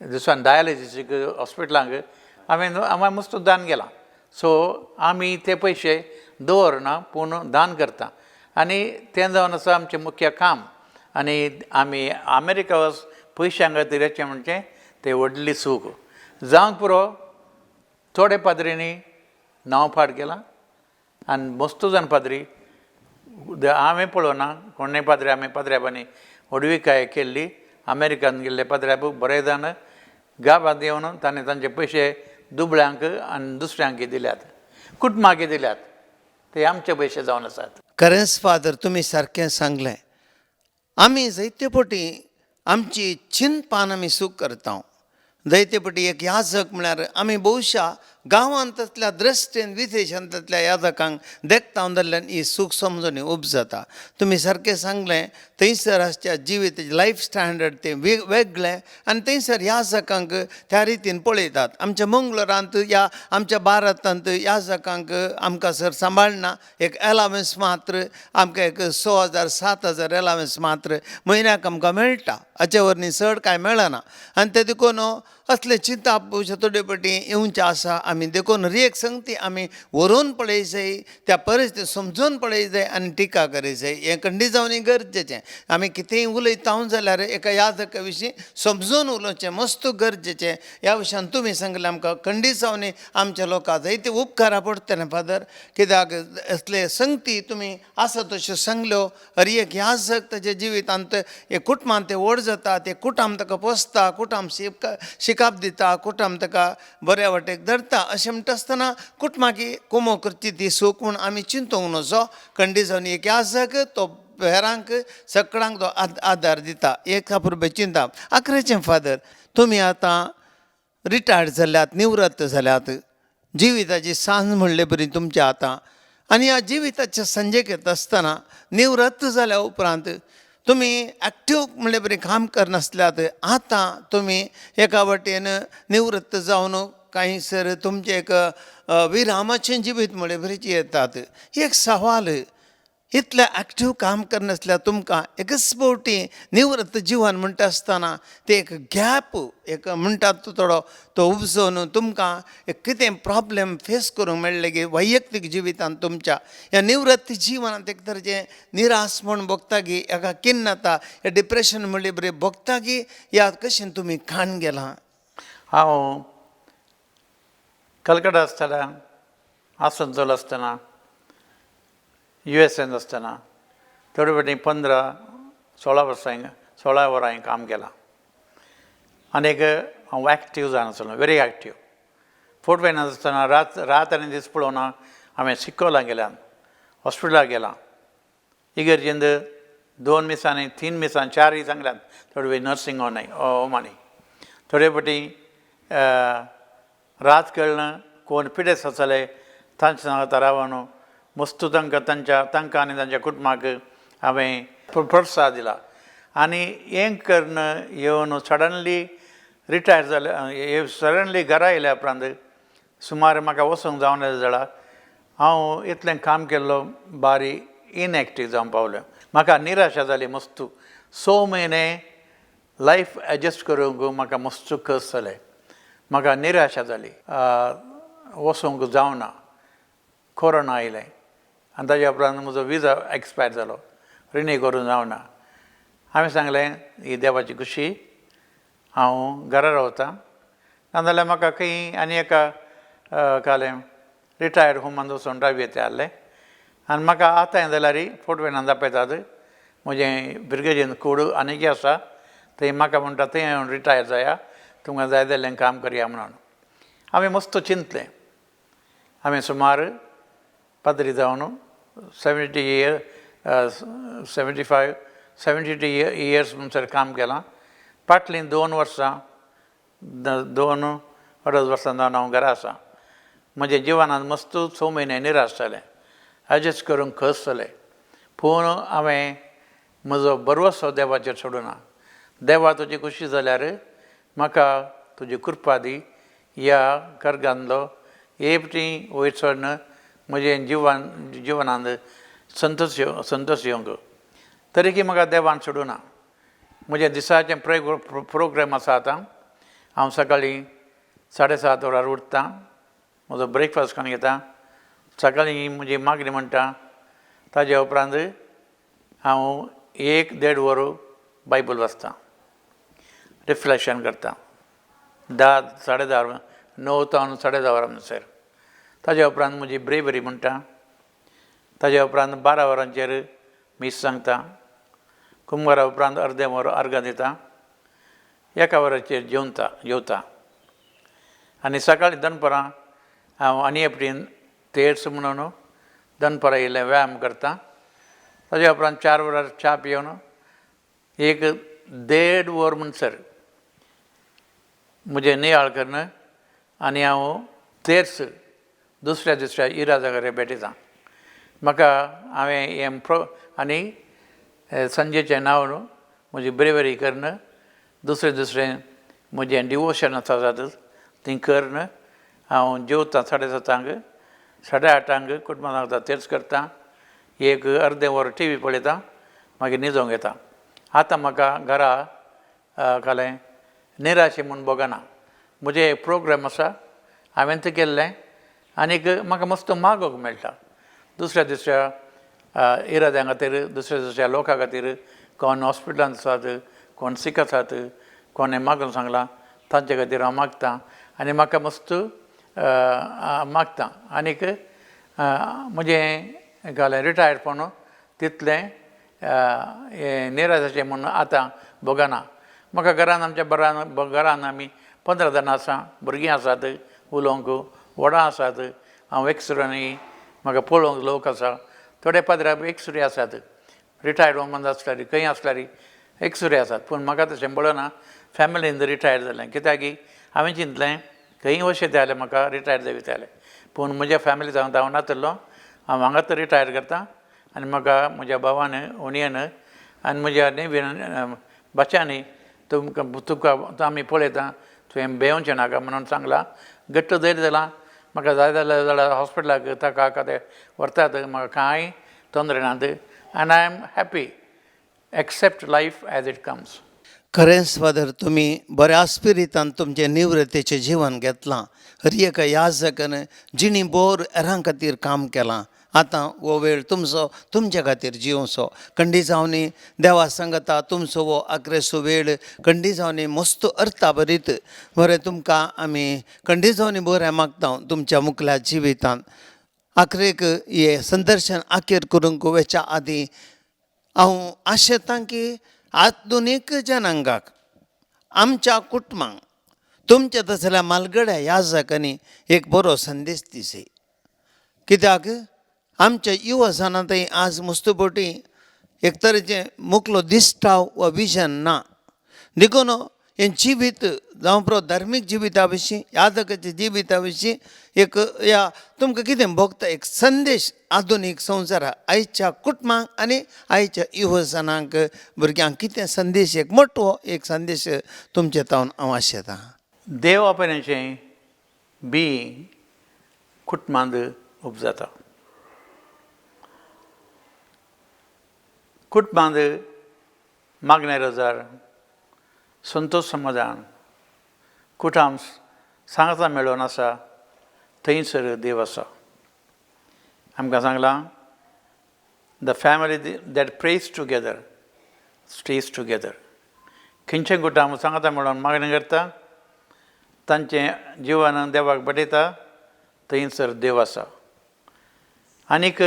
दिसान डायलिसीक हॉस्पिटलांक हांवें हांवें मस्त दान केलां. सो आमी ते पयशे दवरना पूण दान करता आनी तें जावन आसा आमचें मुख्य काम. आनी आमी अमेरिका वच पयशां खातीर येचें म्हणचें तें व्हडली चूक जावंक पुरो. थोडे पाद्रींनी नांव फाट केलां आनी मस्त जाण पाद्री हांवें पळोवना कोणूय पाद्री आमी पाद्र्याबांनी व्हडविकाय केल्ली. अमेरिकान गेल्ले पाद्र्याब बरे जाण गांवांत येवन ताणें तांचे पयशे दुबळ्यांक आनी दुसऱ्यांक दिल्यात, कुटुंबाक दिल्यात, ते आमचे पयशे जावन आसात. खरेंच फादर, तुमी सारकें सांगलें. आमी जायते फावटी आमची चिंतपान आमी चूक करता. जायते फावटी एक याजक म्हळ्यार आमी भोवशा गांवांतल्या दृश्टीन विदेशांतल्या याजकांक देखता जाल्ल्यान ही चूक समजणी उपजता. तुमी सारकें सांगलें, थंयसर आसच्या जिवीत लायफ स्टँडर्ड तें वेगळें आनी थंयसर याजकांक त्या रितीन पळयतात. आमच्या मंगळुरांत या आमच्या भारतांत याजकांक आमकां सर सांबाळना, एक एलावन्स मात्र आमकां एक 6,000 7,000 एलावन्स मात्र म्हयन्याक आमकां मेळटा, हाचे वरवीं चड कांय मेळना. आनी ते देखून असले चिंताप थोडे फावटी येवचें आसा. आमी देखून एक संगती आमी व्हरून पळय जाय, त्या परिस्थिती समजून पळय जाय आनी टिका करी जाय. हें खंडीत जावन गरजेचें. आमी कितेंय उलयता जाल्यार एका याजका विशीं समजून उलोवचें मस्त गरजेचें. ह्या विशयान तुमी सांगलें आमकां खंडीत जावन आमच्या लोकांक जायते उपकारा पडटले फादर, कित्याक असले संगती तुमी आसा तश्यो सांगल्यो. हर एक याजक ताच्या जिवितांत एक कुटुंबांत ते व्हड जाता, ते कुटुंब ताका पोसता, कुटुंब शिकाप दिता, कुटुंब ताका बऱ्या वाटेक धरता. अशें म्हणटा आसतना कुटुंबाकी कोमो करची ती सूख म्हूण आमी चिंतूंक नजो. खंडीत जावन एक याजक तो हेरांक सगळ्यांक तो आदार दिता. एक अपुरबाय चिंता. आखरेचें फादर, तुमी आतां रिटायर्ड जाल्यात, निवृत्त जाल्यात, जिविताची सांज म्हणले बरी तुमच्या आतां. आनी ह्या जिविताचे संजेक येता आसतना निवृत्त जाल्या उपरांत तुमी एक्टीव म्हणले बरी काम करनासल्यात. आतां तुमी एका वटेन निवृत्त जावन कांय सर तुमचें एक विरामाचें जिवीत म्हणले बरी येतात. एक सवाल, इतलें एक्टीव काम करनासल्यार तुमकां एकच फावटी निवृत्त जिवन म्हणटा आसतना तें एक गॅप एक म्हणटात तो थोडो तो उपजोवन तुमकां एक कितें प्रॉब्लेम फेस करूंक मेळ्ळें की वैयक्तीक जिवितांत तुमच्या ह्या निवृत्त जिवनांत एक तरेचें निराश म्हूण भोगता की एका किन्नता हे डिप्रेशन म्हणले बरें भोगता की ह्या कशें तुमी खाण गेलां? हांव कलकत्ता आसतना, आसनसोल आसतना, यू एस एन आसतना थोडे फावटी 15-16 वर्सां, 16 वरां हांवें काम केलां. आनीक हांव एक्टीव जावन आसलो, व्हेरी एक्टीव. फोर्ट वेनान आसतना रात रात आनी दीस पळोवना हांवें शिकोलां गेल्यान, हॉस्पिटलाक गेलां, इगर्जेंत 2 मिसांनी, 3 मिसां, 4 सांगल्यात थोडे वेळ नर्सिंग होमांनी. थोडे फावटी रात कळना कोण पिडेस्त आसले तांच्या सांगाता रावन मस्त तांकां तांच्या तांकां आनी तांच्या कुटुंबाक हांवें प्रोत्साह दिला. आनी हें करून येवन सडनली रिटायर जाले, सडनली घरा येयल्या उपरांत सुमार म्हाका वचूंक जावना जाल्यार हांव इतलें काम केल्लो बारी इनएक्टीव जावंक पावलें. म्हाका निराशा जाली मस्त. 6 म्हयने लायफ एडजस्ट करूंक म्हाका मस्त कस जालें. म्हाका निराशा जाली, वचूंक जावना. कोरोना आयलें आनी ताज्या उपरांत म्हजो विजा एक्सपायर जालो, रिन्यू करूंक जावना. हांवें सांगलें ही देवाची खुशी, हांव घरा रावतां, नाजाल्यार म्हाका खंय आनी एका कालें रिटायर्ड होमान वचून राव येता आसलें. आनी म्हाका आतां जाल्यार फोर्ट वेनान दाखयतात म्हजें ब्रिगेजीन कूड आनीक आसा थंय म्हाका म्हणटा थंय हांव रिटायर जाया, तुमकां जाय जाल्यार काम करया म्हणून. हांवें मस्त चिंतलें. हांवें सुमार पाद्री जावन 70 year, 75, 72 years म्हणसर काम केलां. फाटलीं 2 वर्सां, 2-2.5 वर्सां जावन हांव घरा आसा. म्हज्या जिवनांत मस्त 6 म्हयने निराश जालें, एडजस्ट करूंक कस जालें. पूण हांवें म्हजो भरवसो देवाचेर सोडूना. देवा तुजी खुशी जाल्यार म्हाका तुजी कृपा दी, ह्या कर्गांतलो एकटी वयर सरून म्हजें जिवनांत संतोश संतोश येवंक. तरीकय म्हाका देवान सोडूना. म्हजें दिसाचें प्रोग्राम आसा. आतां हांव सकाळीं 7:30 वरार उठता, म्हजो ब्रेकफास्ट करून घेता, सकाळीं म्हजी मागणी म्हणटा. ताज्या उपरांत हांव 1-1.5 वर बायबल वाचता, रिफ्लेक्शन करता, 10 10:30, 9 तावन 10:30 वरां म्हणसर. ताज्या उपरांत म्हजी ब्रेवरी म्हणटा. ताज्या उपरांत 12 वरांचेर मीस सांगता. कुंभारा उपरांत अर्दें वर अर्गां दिता, 1 वराचेर जेवता. आनी सकाळीं दनपरां हांव आनी एकटीन तेर्स म्हणून दनपरां येयलें व्यायाम करता. ताज्या उपरांत 4 वरां च्या पिवन 1-1.5 वर म्हणसर म्हजें नियाळ करून आनी हांव तेर्स दुसऱ्या दुसऱ्या इराजा कडेन भेटयता. म्हाका हांवें हें आनी संजेचें नांव म्हजी ब्रेवरी करून दुसरें दुसरें म्हजें डिवोशन आसा जाता ती करून हांव जेवता 7:30, 8:30 कुटुंबां सांगता तेच करता. एक अर्दें वर टी व्ही पळयता, मागीर न्हिदोंक येता. आतां म्हाका घरा कालें निराशे म्हूण भोगना. म्हजें प्रोग्राम आसा, हांवें तें केल्लें आनीक म्हाका मस्त मागोवंक मेळटा दुसऱ्या दुसऱ्या इराद्यां खातीर, दुसऱ्या दुसऱ्या लोकां खातीर. कोण हॉस्पिटलांत आसात, कोण सीक आसात, कोणें मागून सांगलां तांचे खातीर हांव मागता आनी म्हाका मस्त मागता. आनीक म्हजें घालें रिटायर्डपण तितलें हें निराशाचें म्हूण आतां भोगना. म्हाका घरान आमच्या बरान घरान आमी 15 जाणां आसा, भुरगीं आसात उलोवंक, व्हडां आसात. हांव एकसुरो न्ही, म्हाका पळोवंक लोक आसा, थोडे पाद्र एकसुरे आसात. रिटायर्ड वोमन आसल्यार खंय आसल्यार एकसुरे आसात. पूण म्हाका तशें पळोवना, फॅमिलीन रिटायर जालें कित्याक हांवें चिंतलें खंय वशें जालें म्हाका रिटायर जायत जालें. पूण म्हज्या फॅमिली जावन हांव नातलो, हांव हांगाच रिटायर करता आनी म्हाका म्हज्या भावान व्हनयेन आनी म्हज्या नेवीन भाच्यांनी तुमकां तुका आमी पळयता, तुवें बेवचें नाका म्हणून सांगलां. घट्ट धैर्य जालां, म्हाका जाय जाल्यार जाल्यार हॉस्पिटलाक ताका हाका ते व्हरतात, म्हाका कांय तोंदरे नात आनी I am happy, accept life as it comes. खरेंच फादर, तुमी बऱ्या स्पिरितान तुमचें निवृत्तेचें जीवन घेतलां. हर एका याजकान जिणी बोर हेरां खातीर काम केलां, आतां हो वेळ तुमचो तुमचे खातीर जिवचो. कंडीजावनी देवा सांगता तुमचो हो आक्रेसो वेळ कंडीजावनी मस्त अर्था भरीत बरें तुमकां आमी कंडीजावनी बरें मागता तुमच्या मुखल्या जिवितांत. आखरेक हे संदर्शन आखेर करूंक वचच्या आदीं हांव आशेतां की आधुनीक जनांगाक, आमच्या कुटुंबांक तुमच्या तसल्या मालगड्या याजकांनी एक बरो संदेश दिसे. कित्याक आमच्या युवजनांतय आज मुस्तुपोटी एक तरेचें मुकलो दिश्टाव वा विजन ना. देखून हें जिवीत जावं पुरो धार्मीक जिविता विशीं, यादकाच्या जिविता विशीं एक ह्या तुमकां कितें भोगता एक संदेश आधुनीक संवसारा आयच्या कुटुंबांक आनी आयच्या युवजनांक, भुरग्यांक कितें संदेश, एक मोटो एक संदेश तुमचे तावन हांव आशेतां. देव आपणाचें बी कुटुंबांत उपजाता. कुटुंबांत मागणें रजार संतोश समाधान कुटाम सांगता मेळोवन आसा, थंयसर देव आसा. आमकां सांगलां, the family that prays together stays together. खंयचें कुटाम सांगता मेळोवन मागणें करता, तांचें जिवन देवाक बडयता, थंयसर देव आसा. आनीक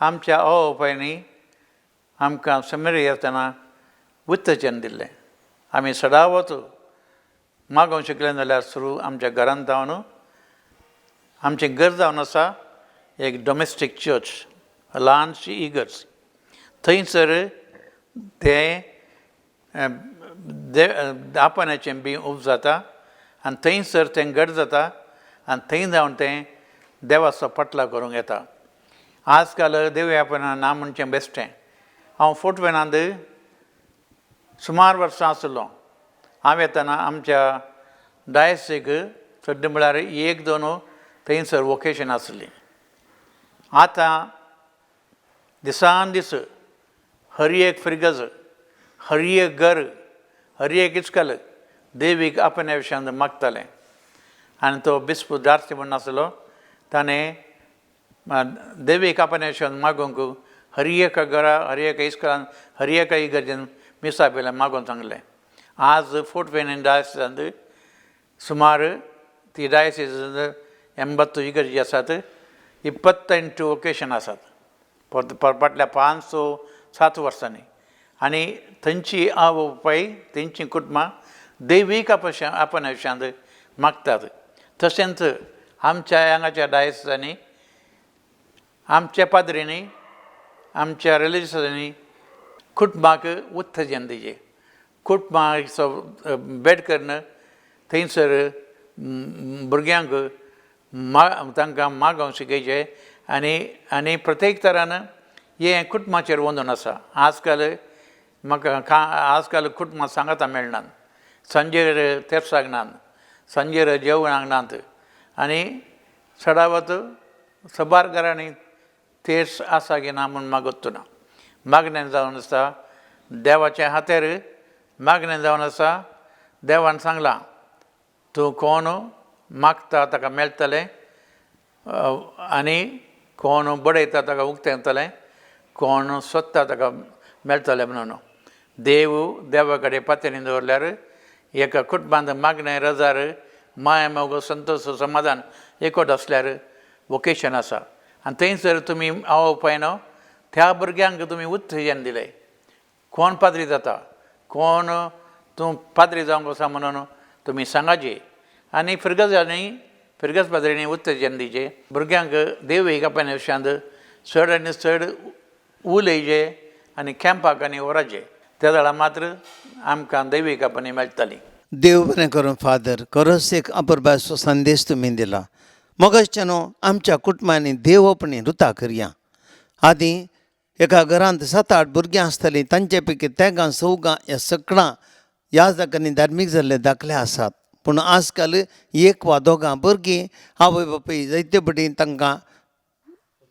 आमच्या आवय बापायनी आमकां सेमिनरी आसतना उत्तेजन दिल्लें. आमी सदांच मागोवंक शिकले जाल्यार सुरू आमच्या घरांत जावन, आमचें घर जावन आसा एक डॉमेस्टीक चर्च, ल्हानशी इगर्ज. थंयसर तें आपणाचें बी उब जाता आनी थंयसर तें घट जाता आनी थंय जावन तें देवाचो पाटलाव करूंक येता. आजकाल देव आपणा ना म्हणचें बेश्टें. हांव फोर्ट वेनांत सुमार वर्सां आसलो. हांव येतना आमच्या डायसीक सद्दां म्हळ्यार एक दोन थंयसर वोकेशन आसलीं. आतां दिसान दीस हर एक फिरगज, हर एक घर, हर एक इस्कल देवीक आपल्या विशयांत मागतालें. आनी तो बिस्प दार्सी म्हूण आसलो, ताणें देवीक आपल्या विशयांत मागूंक हर एका घरा, हर एका इस्कलान, हर एका इगर्जेन मिसा पयल्यान मागून सांगलें. आज फोर्ट वेन डायसिसांत सुमार ती डायसिस 80 इगर्जी आसात, 28 वोकेशन आसात फाटल्या 5, 6, 7 वर्सांनी. आनी थंयची आवय बापाय, तेंचीं कुटुंबां देवीक आपणा विशयांत मागतात. तशेंच आमच्या हांगाच्या डायसिसांनी आमच्या पाद्रींनी, आमच्या रिलिजियसांनी कुटुंबाक उत्तेजन दिवचें. कुटुंबाचो बेट करून थंयसर भुरग्यांक तांकां मागोवंक शिकयचें. आनी आनी प्रत्येक तरान हें कुटुंबाचेर वंदून आसा. आजकाल म्हाका आजकाल कुटुंबां सांगाता मेळनात, सांजेर तेर्साक नात, सांजेर जेवणाक नात आनी चडावत सबार घरांनी तेर्स आसा की ना म्हूण मागत ना. मागणें जावन आसा देवाचें हातेर, मागणें जावन आसा देवान सांगलां तूं कोण मागता ताका मेळटलें आनी कोण बडयता ताका उक्तें जातलें, कोण सोदता ताका मेळटलें म्हणून. देव देवा कडेन पातयेन दवरल्यार एका कुटुंबांत मागणें रजार माया मोग संतोश समाधान एकवट आसल्यार वोकेशन आसा. आनी थंयसर तुमी आवय बापायन त्या भुरग्यांक तुमी उत्तेजन दिलें. कोण पाद्री जाता, कोण तूं पाद्री जावंक आसा म्हणून तुमी सांगाचे. आनी फिरगजांनी फिरगज पाद्रींनी उत्तेजन दिवचें भुरग्यांक. देव एका विशयांत चड आनी चड उलयचे आनी कॅम्पाक आनी व्हराचे त्या वेळार मात्र आमकां दैवीक आपणी मेळटाली. देव बरें करूं फादर, खरोच एक अपुरबायेचो संदेश तुमी दिला. मोगाश्या न्हू, आमच्या कुटुंबांनी देवपणी रुता करया. आदीं एका घरांत सात आठ भुरगीं आसतालीं, तांचे पैकी तेगां चवगां ह्या सगळां ह्या जाग्यांनी धार्मीक जाल्ले दाखले आसात. पूण आज काल एक वा दोगां भुरगीं आवय बापूय जायते पटी तांकां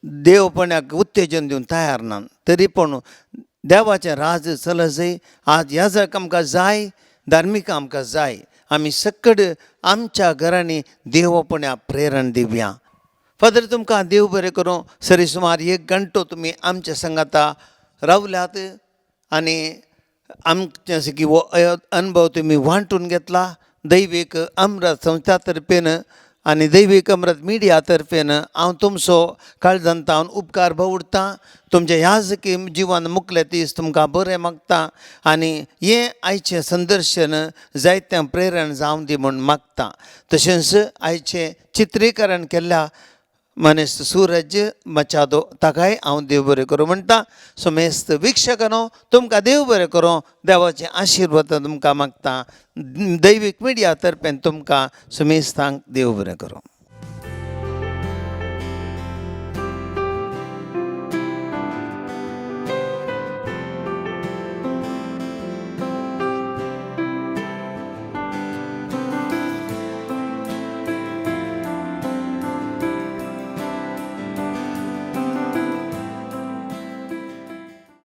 देवपणाक उत्तेजन दिवन तयार ना. तरी पूण देवाचें राज चलत जाय. आज ह्या जाग आमकां जाय, धार्मीक आमकां जाय. आमी सकड आमच्या घरांनी देवपण्या प्रेरण दिवया. फादर, तुमकां देव बरें करूं. सरी सुमार एक घंटो तुमी आमच्या संगाता रावल्यात आनी आमचे की हो अनुभव तुमी वांटून घेतला. दैवीक अमृत संस्था तर्फेन आनी दैवीक अमृत मिडिया तर्फेन हांव तुमचो काळजांत हांव उपकार बावुडटां. तुमच्या ह्या जकी जिवन मुखले दीस तुमकां बरें मागता आनी हें आयचें संदर्शन जायतें प्रेरण जावं दी म्हूण मागता. तशेंच आयचें चित्रीकरण केल्ल्या मनेस्त सूरज मचादो ताकाय हांव देव बरें करूं म्हणटा. समेस्त विक्षकांनो, तुमकां देव बरें करूं. देवाचें आशिर्वाद तुमकां मागता. दैवीक मिडिया तर्फेन तुमकां समेस्तांक देव बरें करूं.